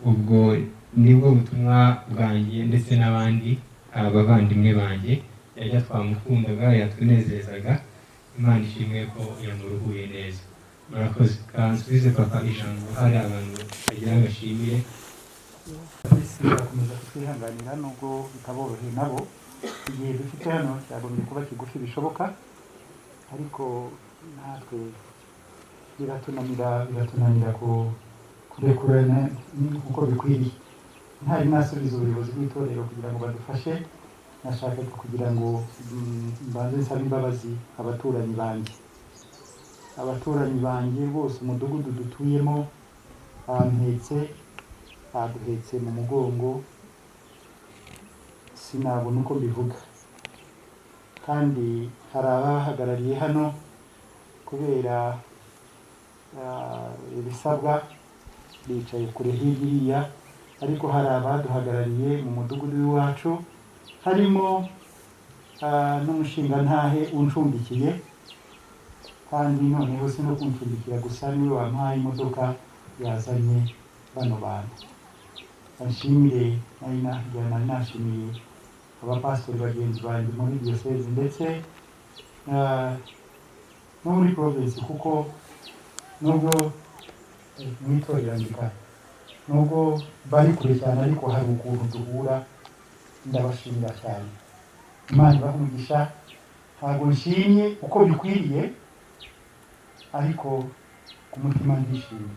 Ubwo nibwo butumwa bwanjye ndetse n'abandi bavandimwe banjye. Yajya twamukundaga, yatunezezaga, Imana ishimwe ko yamuruhuye neza. Murakoze. Kansubize papa ijambo, hari abantu bagira bashimire. Isi barakomeza kutwihanganira nubwo bitaboroheye nabo. Igihe dufite hano cyagombye kuba kigufi bishoboka, ariko natwe biratunanira kurekurana uko bikwiriye. Ntari nasubiza ubuyobozi bw'itorero kugira ngo badufashe, nashakaga kugira ngo mbanze nsabe imbabazi abaturanyi banjye. Abaturanyi banjye bose, umudugudu dutuyemo, bampetse, baduhetse mu mugongo, sinabona uko mbivuga. Kandi hari abahagarariye hano kubera ibisabwa bicaye kure hirya, ariko hari abaduhagarariye mu mudugudu w'iwacu, harimo n'umushingantahe uncumbikiye, kandi noneho si no kuncumbikira gusa, niwe wampaye imodoka yazanye bano bantu. Nshimire nari nashimiye abapasitori bagenzi banjye muri diyoseze ndetse no muri provinsi, kuko nubwo mu itorero Anglikani nubwo bari kure cyane, ariko hari ukuntu duhura. Ndabashimira cyane, Imana ibahe umugisha. Ntabwo nshimye uko bikwiriye, ariko ku mutima ndishimye.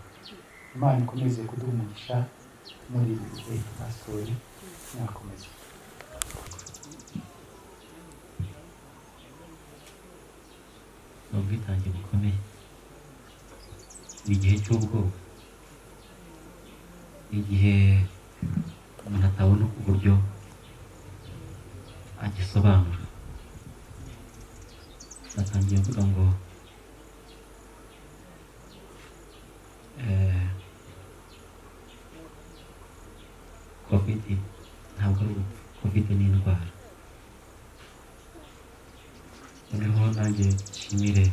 Imana ikomeze kuduha umugisha muri ibi bihe. Pasitori mwakomeze. Ni ubwitange bukomeye, ni igihe cy'ubwoba, ni igihe umuntu atabona uburyo agisobanura. Natangiye mvuga ngo Covid ntabwo ari urupfu, Covid ni indwara. Noneho nanjye nshimire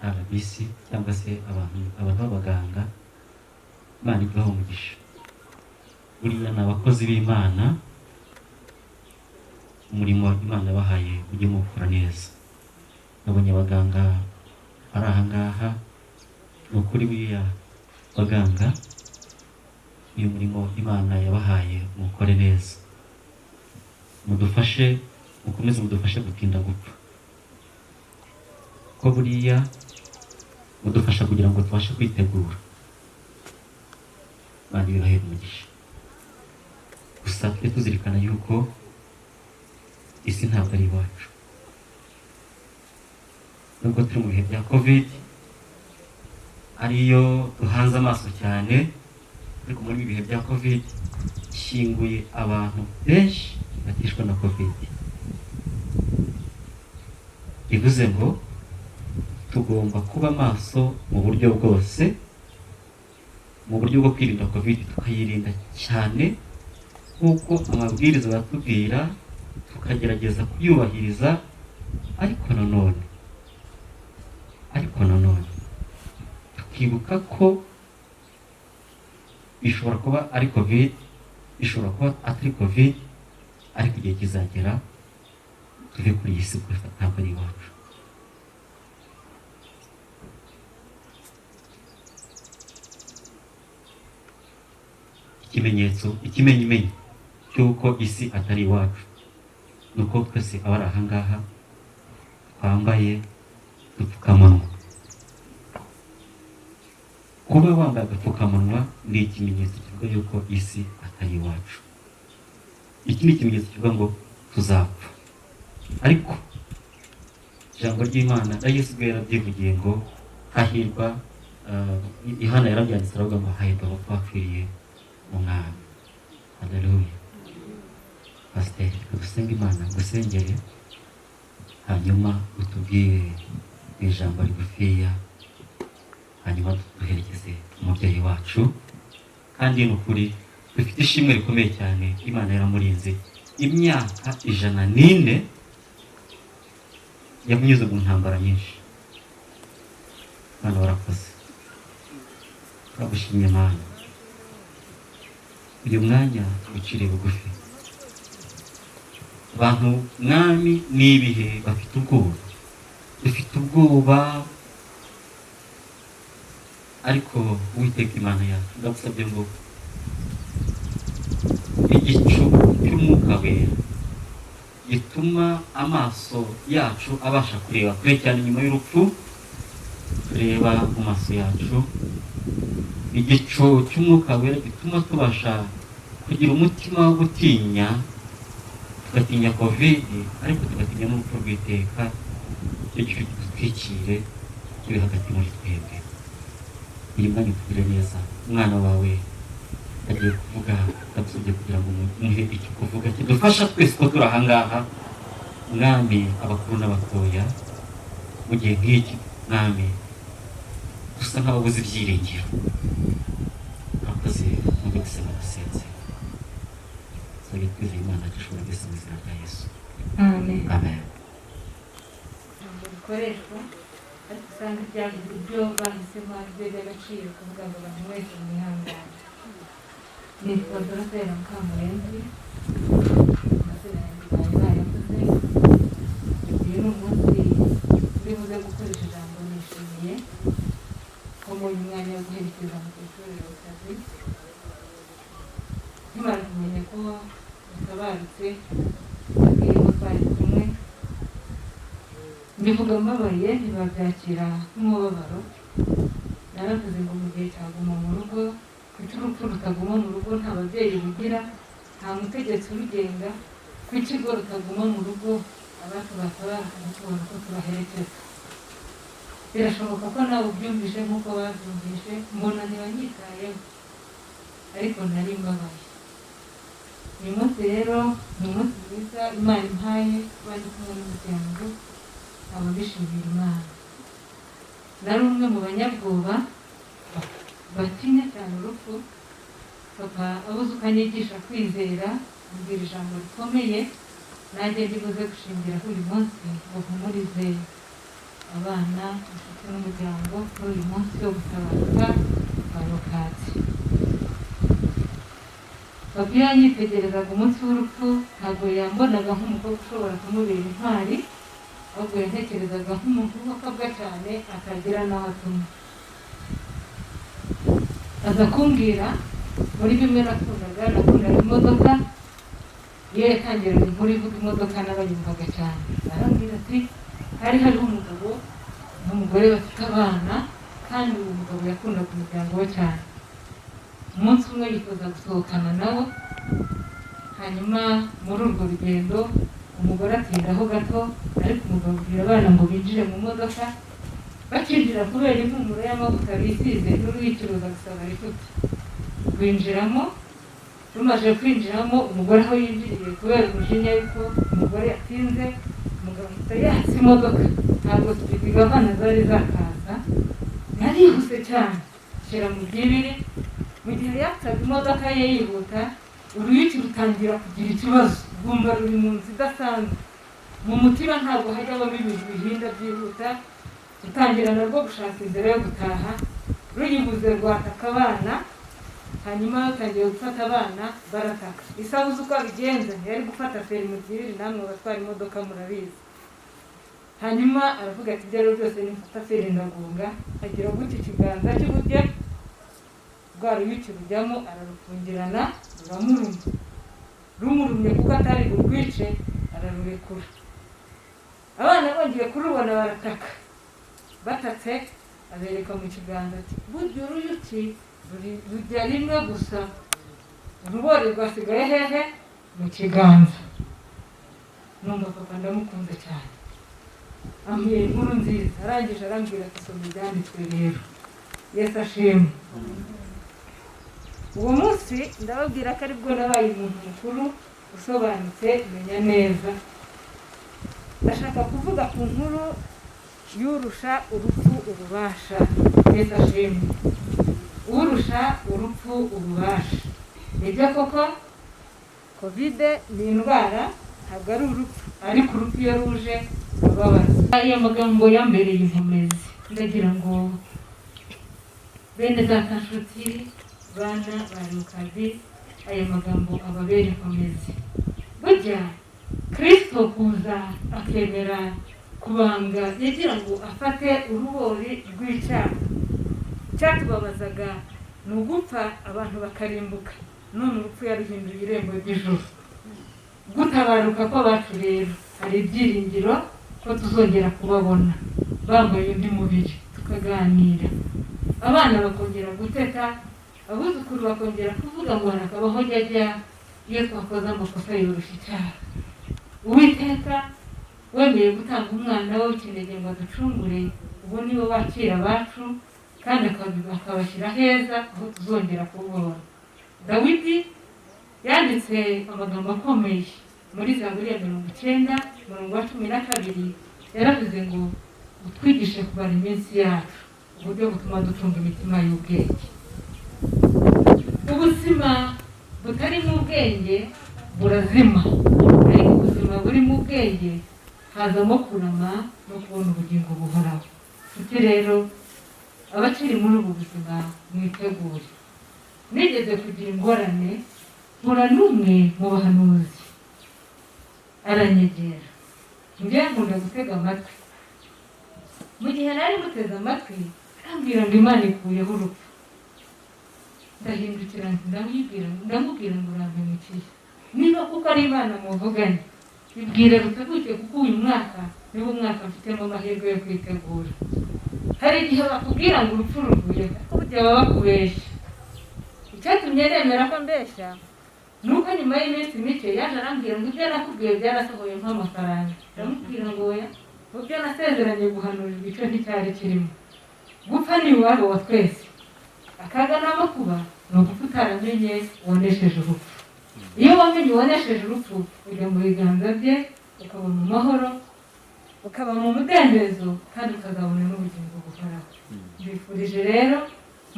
RBC cyangwa se abantu b'abaganga, Imana ibahe umugisha. Buriya ni abakozi b'Imana, umurimo Imana yabahaye ujye muwukora neza. Nabonye abaganga bari aha ngaha, ni ukuri buriya baganga uyu murimo Imana yabahaye muwukore neza, mudufashe, mukomeze mudufashe gutinda gupfa, ko buriya mudufasha kugira ngo tubashe kwitegura. Imana ibahe umugisha. Gusa tujye tuzirikana yuko isi ntabwo ari iwacu, nubwo turi mu bihe bya Covid ariyo duhanze amaso cyane, ariko muri ibi bihe bya Covid ishyinguye abantu benshi batishwe na Covid. Bivuze ngo tugomba kuba maso mu buryo bwose, mu buryo bwo kwirinda Covid, tukayirinda cyane nk'uko amabwiriza batubwira, tukagerageza kuyubahiriza, ariko nanone tukibuka ko bishobora kuba ari Covid, bishobora kuba atari Covid, ariko igihe kizagera tuve kuri iyi si, kuko ntabwo ari iwacu. Ikimenyetso, ikimenyimenyi cy'uko isi atari iwacu ni uko twese abari aha ngaha twambaye udupfukamunwa. Kuba wambaye agapfukamunwa ni ikimenyetso kivuga yuko isi atari iwacu. Iki ni ikimenyetso kivuga ngo tuzapfa, ariko ijambo ry'Imana na Yesu ubwe yarabyivugiye ngo hahirwa, Yohana yarabyanditse aravuga ngo hahirwa abapfa bapfiriye mu Mwami. Haleluya. Pasiteri, reka dusenge Imana gusengere, hanyuma utubwire mu ijambo rigufiya, hanyuma duherekeze umubyeyi wacu. Kandi ni ukuri dufite ishimwe rikomeye cyane, Imana yaramurinze imyaka 104, yanyuze mu ntambara nyinshi. Imana warakoze, turagushimye Mana. Uyu mwanya tuguciriye bugufi. Abantu mwami ni ibihe bafite ubwoba, dufite ubwoba, ariko Uwiteka Imana yacu, ndagusabye ngo igicu cy'Umwuka Wera gituma amaso yacu abasha kureba kure cyane nyuma y'urupfu, tureba mu maso yacu, igicu cy'Umwuka Wera gituma tubasha kugira umutima wo gutinya, tugatinya COVID ariko tugatinya n'urupfu rw'iteka. Icyo gicu gitwikire, kibe hagati muri twebwe. Uyu mwanya utugire neza. Umwana wawe agiye kuvuga, ndagusabye kugira ngo umuhe icyo kuvuga kidufasha twese ko turi ahangaha mwami, abakuru n'abatoya, mu gihe nk'iki mwami dusa nk'ababuze ibyiringiro. Urakoze nubwo dusenga dusenze sabye twizeye Imana dushobora byose mu izina rya Yesu. Amen. Amen. Ijambo rikoreshwa, ariko usanga ibyo bahisemo ari byo by'agaciro, kuvuga ngo abantu wese mwihangane. Nitwa Dorotera Mukamurenzi, amazina yanjye bari bayavuze. Uyu ni umunsi uri buze gukoresha ijambo. Nishimiye ko mbonye umwanya wo guherekeza mukecuru kazi. Nkimara kumenya ko yatabarutse, yabwiye ko twari kumwe, mbivuga mbabaye, ntibabyakira nk'umubabaro. Naravuze ngo mu gihe cyaguma mu rugo, kuki urupfu rutaguma mu rugo? Nta babyeyi rugira, nta mutegetsi urugenga, kuki urwo rutaguma mu rugo? Abacu batabaruka ntitubone uko tubaherekeza. Birashoboka ko nawe ubyumvise nk'uko babyumvise, mbona ntibanyitayeho, ariko nari mbabaye. Uyu munsi rero ni umunsi mwiza Imana impaye kuba ndi kumwe n'umuryango, nkaba mbishimira Imana. Nari umwe mu banyabwoba batinya cyane urupfu. Papa abuze uko anyigisha kwizera, ambwira ijambo rikomeye nanjye ndibuze gushingiraho uyu munsi ngo mpumurize abana, inshuti n'umuryango kuri uyu munsi wo gutabaruka kwa Rokatsi. Papa iyo yanyitegerezaga umunsi w'urupfu, ntabwo yambonaga nk'umukobwa ushobora kumubera intwari, ahubwo yantekerezaga nk'umuntu w'akabwa cyane atagira n'aho atuma. Aza kumbwira muri bimwe nakundaga, nakundaga imodoka. Iyo yatangiraga inkuru ivuga imodoka n'abayumvaga cyane. Arambwira ati hari hariho umugabo n'umugore bafite abana, kandi uwo mugabo yakundaga umuryango we cyane. Umunsi umwe yifuza gusohokana nabo, hanyuma muri urwo rugendo umugore atindaho gato, ariko umugabo abwira abana ngo binjire mu modoka. Bakinjira, kubera impumuro y'amavuta bisize n'uruyicuruza gusaba rifute, rwinjiramo. Rumaze kwinjiramo, umugore aho yinjiriye, kubera umujinya yuko umugore yatinze, umugabo ahita yatsa imodoka. Ntabwo speed governor zari zakaza, yarihuse cyane shyira mu byibiri. Mu gihe yatsaga imodoka ye yihuta, uruyuki rutangira kugira ikibazo, rwumva ruri mu nzu idasanzwe. Mu mutima ntabwo hajyamo ibintu bihinda byihuta, rutangira narwo gushaka inzira yo gutaha, ruyibuze rwataka abana. Hanyuma batangiye gufata abana barataka. Isabuze uko abigenza, ntiyari gufata feri mu byibiri, namwe abatwara imodoka murabizi. Hanyuma aravuga ati ibyo ari byo byose nimfata feri ndagonga. Agira gutya ikiganza cy'iburyo, rwa ruyuki rujyamo, ararufungirana, ruramuruma. Rumurumye, kuko atari burwice, ararurekura. Abana bongeye kurubona barataka. Batatse, abereka mu kiganza ati burya uruyuki rujya rimwe gusa, urubori rwasigaye hehe? Mu kiganza. Numva papa ndamukunze cyane, ambwira inkuru nziza. Arangije arambwira ati soma ibyanditswe rero. Yesu ashimwe. Uwo munsi ndababwira ko aribwo nabaye umuntu mukuru. usobanutse menya neza. Ndashaka kuvuga ku nkuru y'urusha urupfu ububasha. Yesu ashimwe. Urusha urupfu ububasha. Nibyo koko Covid ni indwara, ntabwo ari urupfu, ariko urupfu iyo ruje rurababaza. Aya magambo yambereye inkomezi. Ndagira ngo bene data nshuti, bana ba Lukazi, aya magambo ababere inkomezi. Burya Kristo kuza akemera kubanga yagira ngo afate urubori rw'icyaha. Icyatubabazaga ni ugupfa abantu bakarimbuka, none urupfu yaruhinduye irembo ry'ijuru. Gutabaruka kw'abacu rero hari ibyiringiro ko tuzongera kubabona bambaye undi mubiri, tukaganira, abana bakongera guteta, abuzukuru bakongera kuvuga ngo harakabaho jyajya iyo twakoze amakosa yoroshya icyaha. Uwiteka wemeye gutanga umwana we w'ikinege ngo aducungure, ubu niwe wakira abacu kandi akabashyira heza aho tuzongera kubona. Dawidi yanditse amagambo akomeye muri Zaburi ya 90 umurongo wa 12, yaravuze ngo utwigishe kubara iminsi yacu uburyo butuma dutunga imitima y'ubwenge. Ubuzima butarimo ubwenge burazima, ariko ubuzima burimo ubwenge hazamo kurama no kubona ubugingo buhoraho. Nshuti rero, abakiri muri ubu buzima mwitegure. Nigeze kugira ingorane, mpura n'umwe mu bahanuzi aranyegera, njye nkunda gutega amatwi. Mu gihe nari muteze amatwi arambwira ngo Imana ikuyeho urupfu. Ndahindukira ndamubwira ngo urampemukiye, niba kuko ari Imana muvuganye ibwire ruteguke, kuko uyu mwaka niwo mwaka mfitemo amahirwe yo kwitegura. Hari igihe bakubwira ngo urupfu ruvuye, ariko burya baba bakubeshya. Icyatumye nemera ko mbeshya ni uko nyuma y'iminsi mike yaje arambwira ngo ibyo nakubwiye byarasohoye nk'amafaranga. Ndamubwira ngo oya, mu byo nasezeranye guhanurirwa icyo nticyari kirimo. Gupfa ni iwabo wa twese, akaga n'amakuba ni ugupfa utaramenye wanesheje urupfu. Iyo wamenye wanesheje urupfu, ujya mu biganza bye, ukaba mu mahoro, ukaba mu mudendezo, kandi ukazabona n'ubugingo buhoraho. Mbifurije rero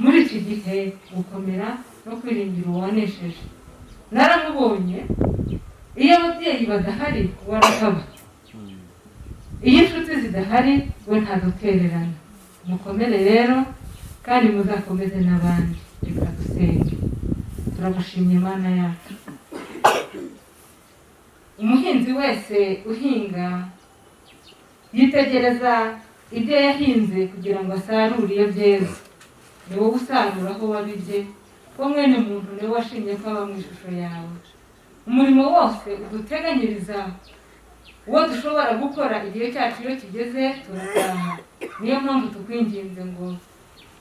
muri iki gihe gukomera no kwiringira uwanesheje. Naramubonye, iyo ababyeyi badahari warakaba, iyo inshuti zidahari we ntadutererana. Mukomere rero kandi muzakomeze n'abandi. Reka dusenge. Turagushimye Imana yacu. Umuhinzi wese uhinga yitegereza ibyo yahinze kugira ngo asarure iyo byeze. Ni wowe usarura aho wabibye, ko mwene muntu niwe washimye ko aba mu ishusho yawe. Umurimo wose uduteganyiriza uwo dushobora gukora igihe cyacu iyo kigeze turataha. Niyo mpamvu tukwinginze ngo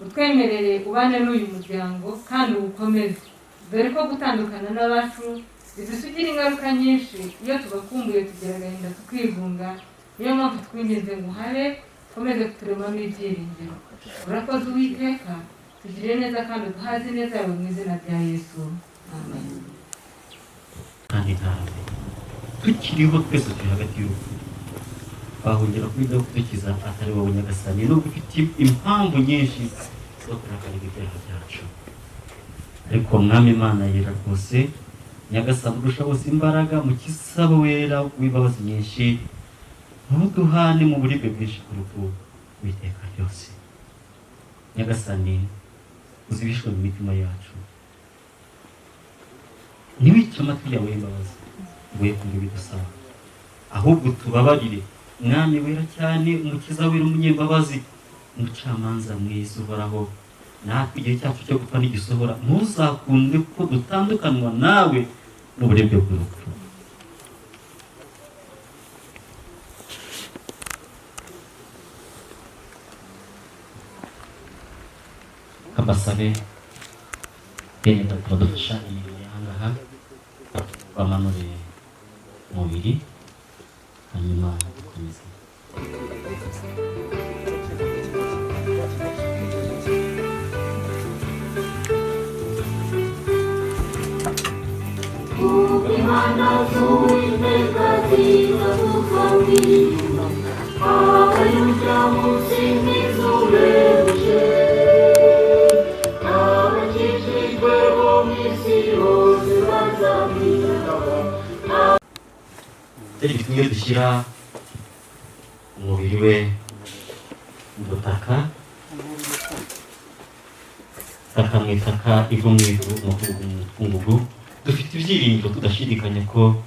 utwemerere ubane n'uyu muryango kandi uwukomeze, dore ko gutandukana n'abacu bidusigira ingaruka nyinshi. Iyo tubakumbuye tugira agahinda tukigunga. Niyo mpamvu twinginze ngo uhare, ukomeze kuturemamo ibyiringiro. Urakoze Uwiteka, tugirire neza kandi uduhaze neza yawe mu izina rya Yesu. Amen. Kandi ntawe tukiriho twese turi hagati y'urupfu, twahungira kuri ibyo kudukiza atari wowe Nyagasani, nubwo ufite impamvu nyinshi zo kurakarira ibyaha byacu. Ariko Mwami Imana yera rwose, Nyagasani urusha bose imbaraga, mukiza wera w'imbabazi nyinshi, ntuduhane mu buribwe bwinshi bw'urupfu w'iteka ryose. Nyagasani uzibishwe mu mitima yacu, ntiwice amatwi yawe y'imbabazi ngo ye kumva ibidusaba, ahubwo tubabarire Mwami wera cyane, umukiza wera, umunyembabazi, umucamanza mwiza uhoraho. Natwe igihe cyacu cyo gupfa ntigisohora, ntuzakunde ko dutandukanwa nawe n'uburibwe bw'urupfu. Kabasabe bene data badufasha imirimo y'ahangaha, bamanure umubiri hanyuma dukomeze. Imana Iyo dushyira umubiri we mu butaka, itaka mu itaka, ivu mu ivu, umukungugu mu mukungugu, dufite ibyiringiro tudashidikanya ko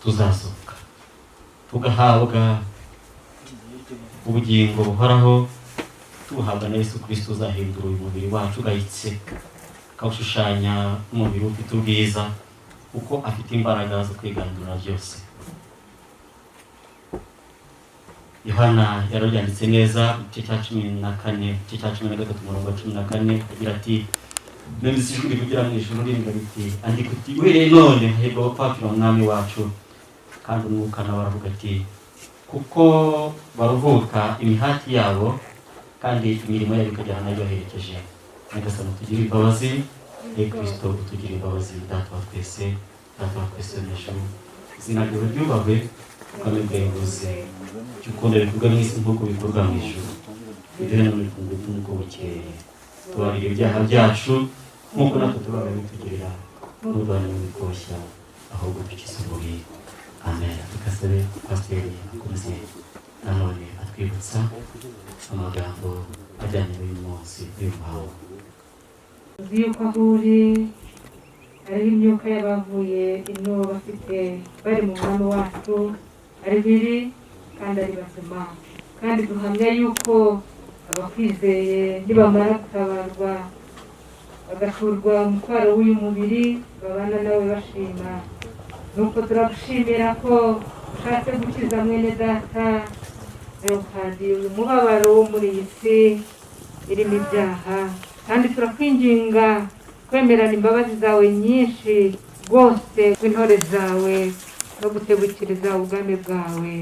tuzazuka tugahabwa ubugingo buhoraho, tubuhabwa na Yesu Kristo uzahindura uyu mubiri wacu ugayitse, akawushushanya n'umubiri ufite ubwiza, kuko afite imbaraga zo kwigandura byose. Yohana yarabyanditse neza igice cya 14, igice cya 13 umurongo wa 14, agira ati: numvise ijwi rivugira mu ijuru rivuga riti, andika uti uhereye none hahirwa abapfapfira mu Mwami wacu. Kandi Umwuka nawe aravuga ati, kuko baruhuka imihati yabo kandi imirimo yabo ikajyana nayo ibaherekeje. Nyagasani utugirire imbabazi, ye Kristo utugirire imbabazi, Data wa twese, Data wa twese mu ijuru, izina ryawe ryubahwe, ubwami bwawe buze, icyo ukunda bikorwa mu isi nk'uko bikorwa mu ijuru. Uduhe none ifunguro ry'uko bukeye, tubabarire ibyaha byacu nk'uko natwe tubabarira abitugirira, ntudane mu bikoshya ahubwo dukize umubi. Amen. Tugasabe pasiteri akomeze nanone atwibutsa amagambo ajyanye n'uyu munsi n'uyu muhango. Uzi yuko aho uri hariho imyuka y'abavuye ino bafite bari mu Mwami wacu, ariho iri kandi ari bazima, kandi duhamya yuko abakwizeye nibamara gutabarwa bagakurwa umutwaro w'uyu mubiri babana nawe bashima. Nuko turagushimira ko ushatse gukiza mwene data Leokadi uyu mubabaro wo muri iyi si irimo ibyaha, kandi turakwinginga kwemerana imbabazi zawe nyinshi rwose rw'intore zawe no gutebukiriza ubwami bwawe,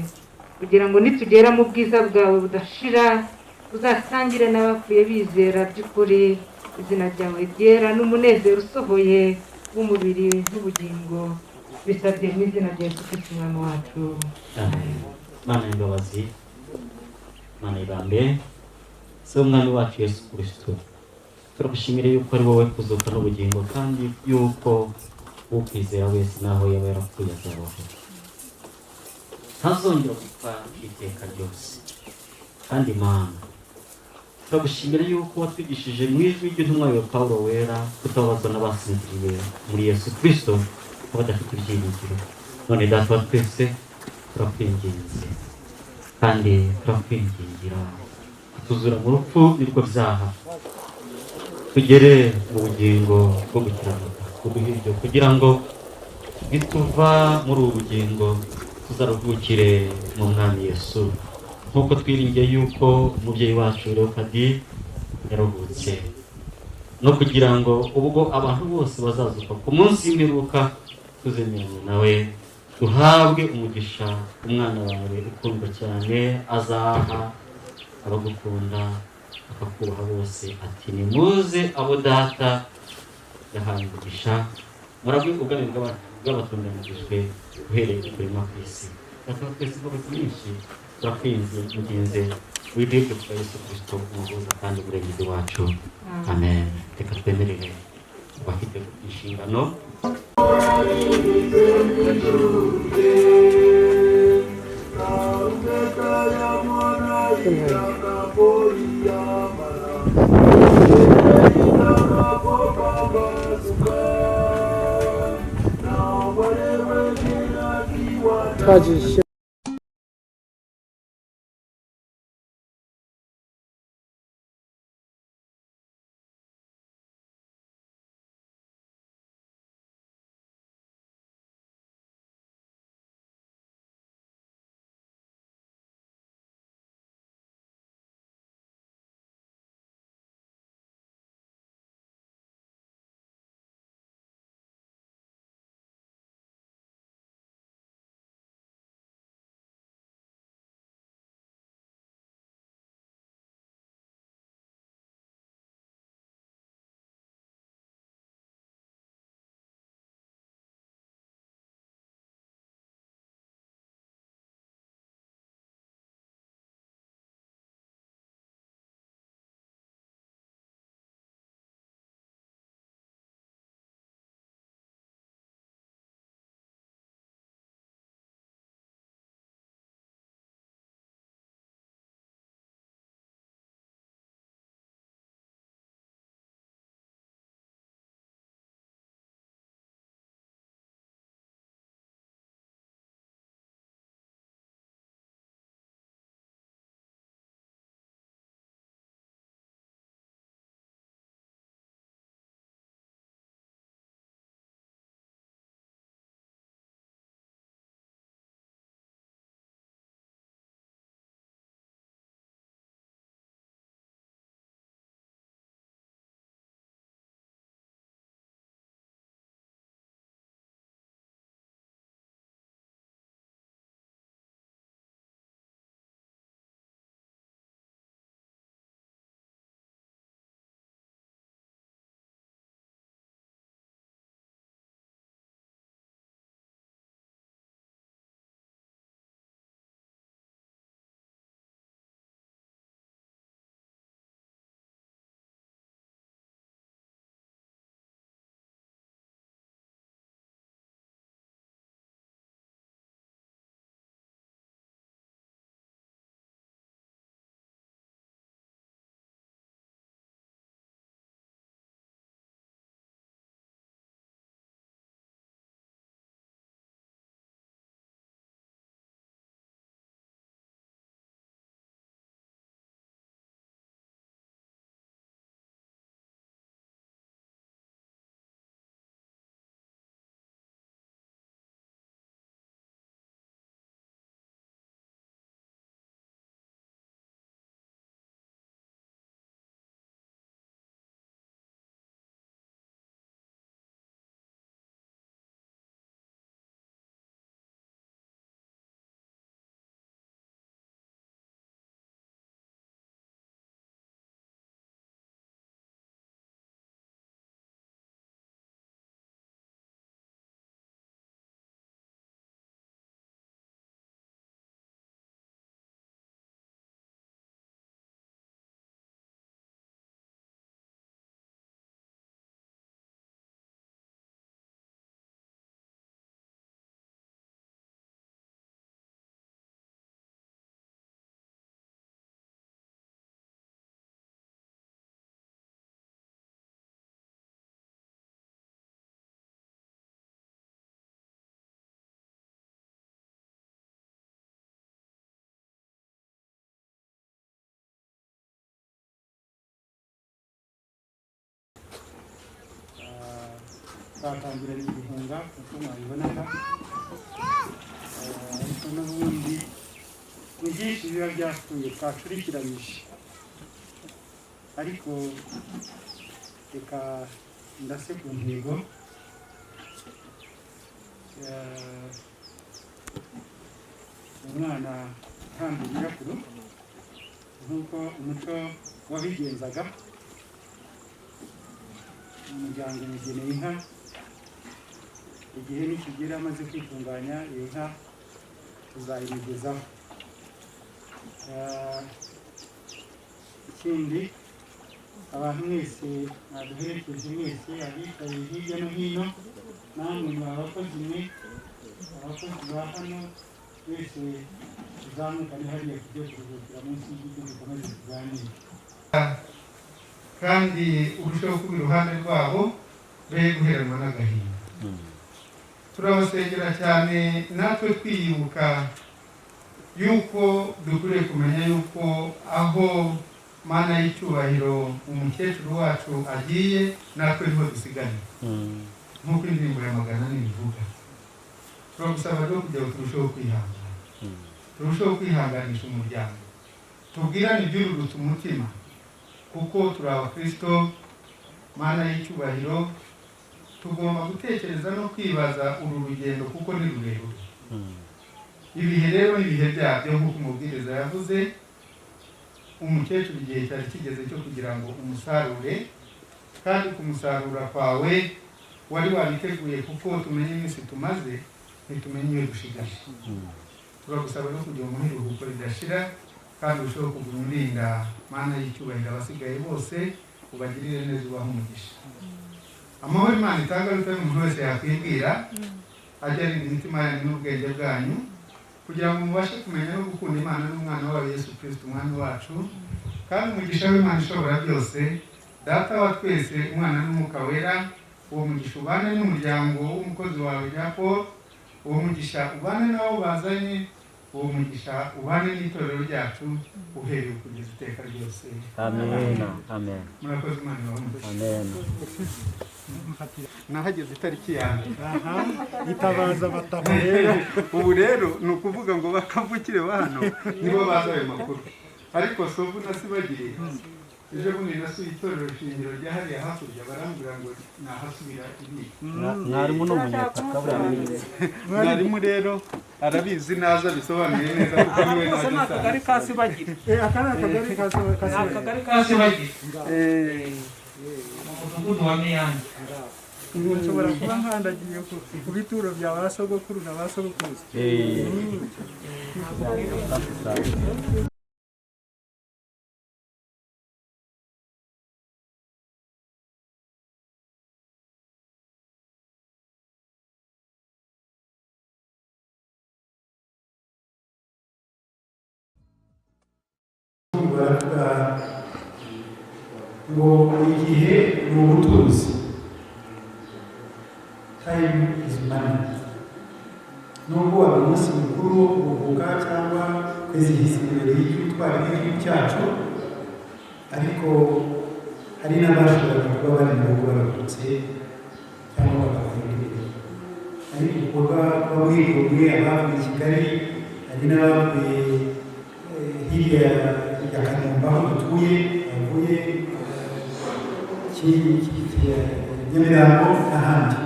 kugira ngo nitugera mu bwiza bwawe budashira uzasangire n'abapfuye bizera by'ukuri izina ryawe ryera n'umunezero usohoye w'umubiri n'ubugingo, bisabye mu izina rya Yesu Kristo Umwami wacu. Amen. Mana y'imbabazi, Mana y'ibambe, se w'Umwami wacu Yesu Kristo, turagushimira yuko ari wowe kuzuka n'ubugingo, kandi yuko ukwizera wese naho yaba yarapfuye azabaho, ntazongera gupfa iteka ryose. Kandi Mana, turagushimira yuko watwigishije mu ijwi ry'intumwa yawe Pawulo wera kutababazwa n'abasinziriye muri Yesu Kristo ko badafite ibyiringiro. None Data wa twese, turakwinginze kandi turakwingingira kutuzura mu rupfu nirwo byaha, tugere mu bugingo bwo gukiranuka, uduhe ibyo kugira ngo nituva muri ubu bugingo tuzaruhukire mu Mwami Yesu, nk'uko twiringiye yuko umubyeyi wacu Leokadi yaruhutse, no kugira ngo ubwo abantu bose bazazuka ku munsi w'imperuka tuzemerane nawe, duhabwe umugisha umwana wawe ukundwa cyane azaha abagukunda akakubaha bose, ati nimuze abo Data yahaye umugisha, muragwe ubwami bw'abatunganirijwe uhereye ku kuremwa kw'isi. Data wa twese imbabazi nyinshi, turakwinginze wibwirwe kwa Yesu Kristo umuhuza kandi umurengezi wacu. Amen. Reka twemerere abafite inshingano. Twagiye. Twatangiranye igihunga kuko mwabibonaga. Ariko n'ubundi ni byinshi biba byapfuye twacurikiranyije, ariko reka ndase ku ntego. Umwana uhamba nyirakuru nk'uko umuco wabigenzaga, umuryango umugeneye inka. Igihe nikigera amaze kwitunganya, iyo nka tuzayimugezaho. Ikindi, abantu mwese mwaduherekeje, mwese abicaye hirya no hino, namwe mwa abakozi, mwe abakozi ba hano mwese, tuzamukane hariya tujye kuruhukira munsi y'igiti, dukomeze tuganire. Kandi urusheho kuba iruhande rwabo, be guheranwa n'agahinda. Turabasengera cyane natwe, twiyibuka yuko dukwiriye kumenya yuko aho Mana y'icyubahiro umukecuru wacu agiye, natwe niho dusigaye, nk'uko indirimbo ya 400 ibivuga. Turagusaba rero kugira ngo turusheho kwihangana, turusheho kwihanganisha umuryango, tubwirane ibyururutse umutima, kuko turi abakristo. Mana y'icyubahiro, tugomba gutekereza no kwibaza uru rugendo, kuko ni rurerure. Ibihe rero n'ibihe byabyo, nk'uko umubwiriza yavuze, umukecuru igihe cyari kigeze cyo kugira ngo umusarure, kandi kumusarura kwawe wari wabiteguye, kuko tumenye iminsi tumaze, ntitumenye iyo dushigaje. Turagusaba no kugira umuhe iruhuko ridashira, kandi urusheho kuguma urinda, Mana y'icyubahiro, abasigaye bose, ubagirire neza, ubahe umugisha. Amahoro Imana itanga bitari umuntu wese yakwibwira ajya arinda imitima yanyu n'ubwenge bwanyu, kugira ngo mubashe kumenya no gukunda Imana n'umwana wayo Yesu Kristo Umwami wacu. Kandi umugisha w'Imana ishobora byose, Data wa twese, Umwana n'Umwuka Wera, uwo mugisha ubane n'umuryango w'umukozi wawe Jean Paul, uwo mugisha ubane n'abo bazanye, uwo mugisha ubane n'itorero ryacu uhereye kugeza iteka ryose. Amen, amen. Murakoze, Imana ibahe umugisha. Amen. Nahageze itariki ya mbere. Itabaza batama rero. Ubu rero ni ukuvuga ngo bakavukire ba hano nibo bazi ayo makuru, ariko Sovu nasibagiriye ejo bundi nasuye itorero shingiro rya hariya hakurya, barambwira ngo nahasubira iriya. Mwarimu ni umunyataka buriya. Mwarimu rero arabizi naza bisobanuye neza, kuko niwe Aka ni akagari ka Sibagire. Aka ni akagari ka Ni akagari ka Sibagire mu mudugudu wa Miyange. Ubu nshobora kuba nkandagiye ku bituro bya ba sogokuru na ba sogokuruza. Baravuga ngo igihe ni ubutunzi, time is money. Nubwo waba umunsi mukuru wo kuruhuka cyangwa kwizihiza ibirori by'ubutwari bw'igihugu cyacu, ariko hari n'abashoboraga kuba bari mu rugo baruhutse cyangwa bagakora indi mirimo, ariko kuba mwigomwe, abavuye i Kigali, hari n'abavuye hirya ya Kanombe aho dutuye, bavuye Nyamirambo n'ahandi.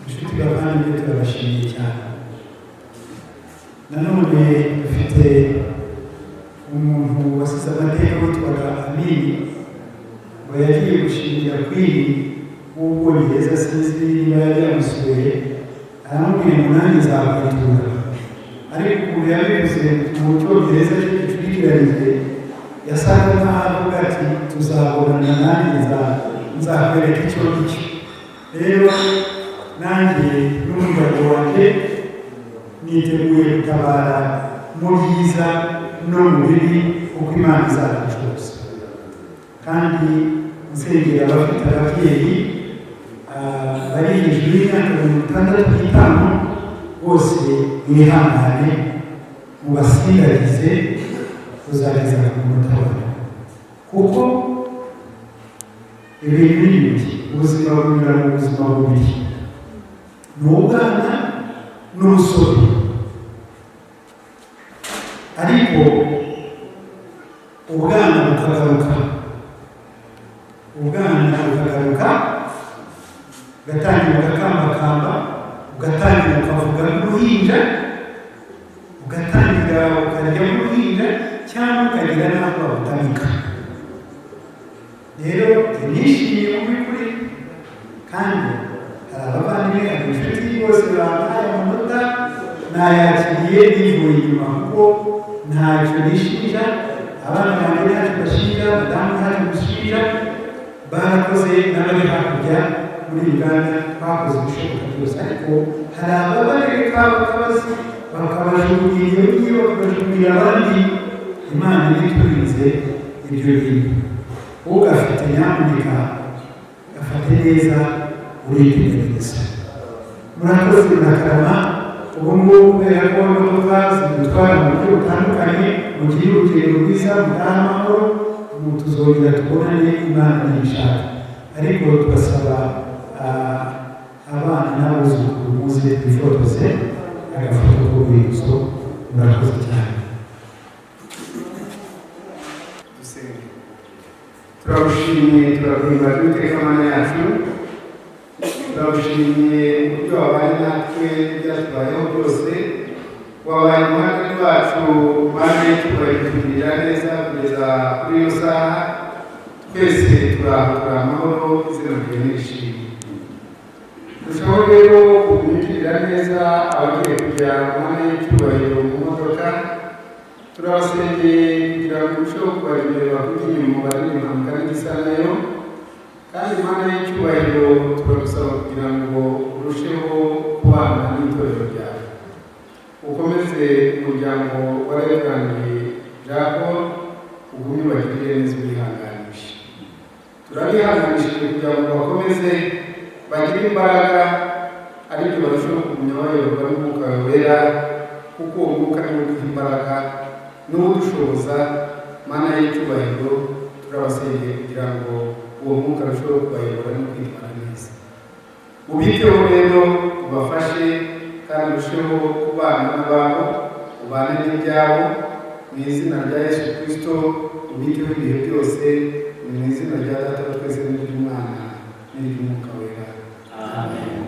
Inshuti bavandimwe, turabashimiye cyane. Nanone dufite umuntu wasize amateka witwaga Amini, ngo yagiye gushimira Queen w'Ubwongereza, sinzi niba yari yamusuye, aramubwira ngo nanjye nzakwitura. Ariko ukuntu yabivuze mu Cyongereza cye gicurikiranyije, yasaga nkaho avuga ati: "Tuzabonana, nanjye nzakwereka icyo ngicyo." Rero nanjye n'umuryango wanjye niteguye gutabara mu byiza no mu bibi, uko Imana izabishoboza. Kandi nsengera abafite ababyeyi bari hejuru y'imyaka 65 bose, mwihangane, mubasindagize kuzageza ku munota wawe, kuko ibintu ni bibiri. Ubuzima bunyura mu buzima bubiri, ni ubwana n'ubusore. Ariko ubwana bukagaruka, ubwana bukagaruka, ugatangira ugakambakamba, ugatangira ukavuga nk'uruhinja, ugatangira ukarya nk'uruhinja, cyangwa ukagira n'aho bagutamika. Rero nishimiye mu by'ukuri, kandi hari abavandimwe, hari inshuti bose bampaye amanota, nayakiriye nivuye inyuma, kuko ntacyo nishinja, abana banjye ntacyo bashinja, madamu ntacyo mushinja, barakoze n'abari hakurya muri Uganda bakoze ibishoboka byose. Ariko hari ababareka bakabazi, bakabajugunyira iyo ngiyo, bakabajugunyira abandi. Imana ntiturinze ibyo bintu. Ugafite nyamuneka gafate neza, uritegereza. Murakoze, murakarama. Ubu ngubu kubera ko imodoka zidutwara mu buryo butandukanye, mugire urugendo rwiza, mutahe amahoro, tuzongera tubonane Imana nibishaka. Ariko tugasaba abana n'abuzukuru muze twifotoze agafoto k'urwibutso. Murakoze cyane. Dusenge. Turagushimiye, turaguhimbaza Uwiteka Mana yacu. Turagushimiye uburyo wabaye natwe, ibyatubayeho byose wabaye iruhande rwacu. Mana y'icyubahiro, tugirira neza kugeza kuri iyo saha. Twese turaho, turi amahoro, izina ryawe nirishimwe. Turushaho rero kugirira neza abagiye kujya, Mana y'icyubahiro, mu modoka. Turabasengeye kugira ngo urusheho kubara imbere, bakujye inyuma, ubarinde impanuka n'igisa nayo. Kandi Mana y'icyubahiro, turagusaba kugira ngo urusheho kubana n'itorero ryawe, ukomeze umuryango wa Reverandi Jean Paul, ugumye ubagirire neza, ubihanganishe. Turabihanganishije kugira ngo bakomeze bagire imbaraga, aribyo barusheho kugumya bayoborwa n'Umwuka Wera, kuko uwo Mwuka niwo uduha imbaraga, niwo udushoboza. Mana y'icyubahiro, turabasengeye kugira ngo uwo Mwuka arusheho kubayobora no kwitwara neza. Ubiteho rero, ubafashe, kandi urusheho kubana n'ababo, ubane n'ibyabo, mu izina rya Yesu Kristo. Ubiteho ibihe byose, ni mu izina rya Data wa twese n'iry'Umwana n'iry'Umwuka Wera. Amen.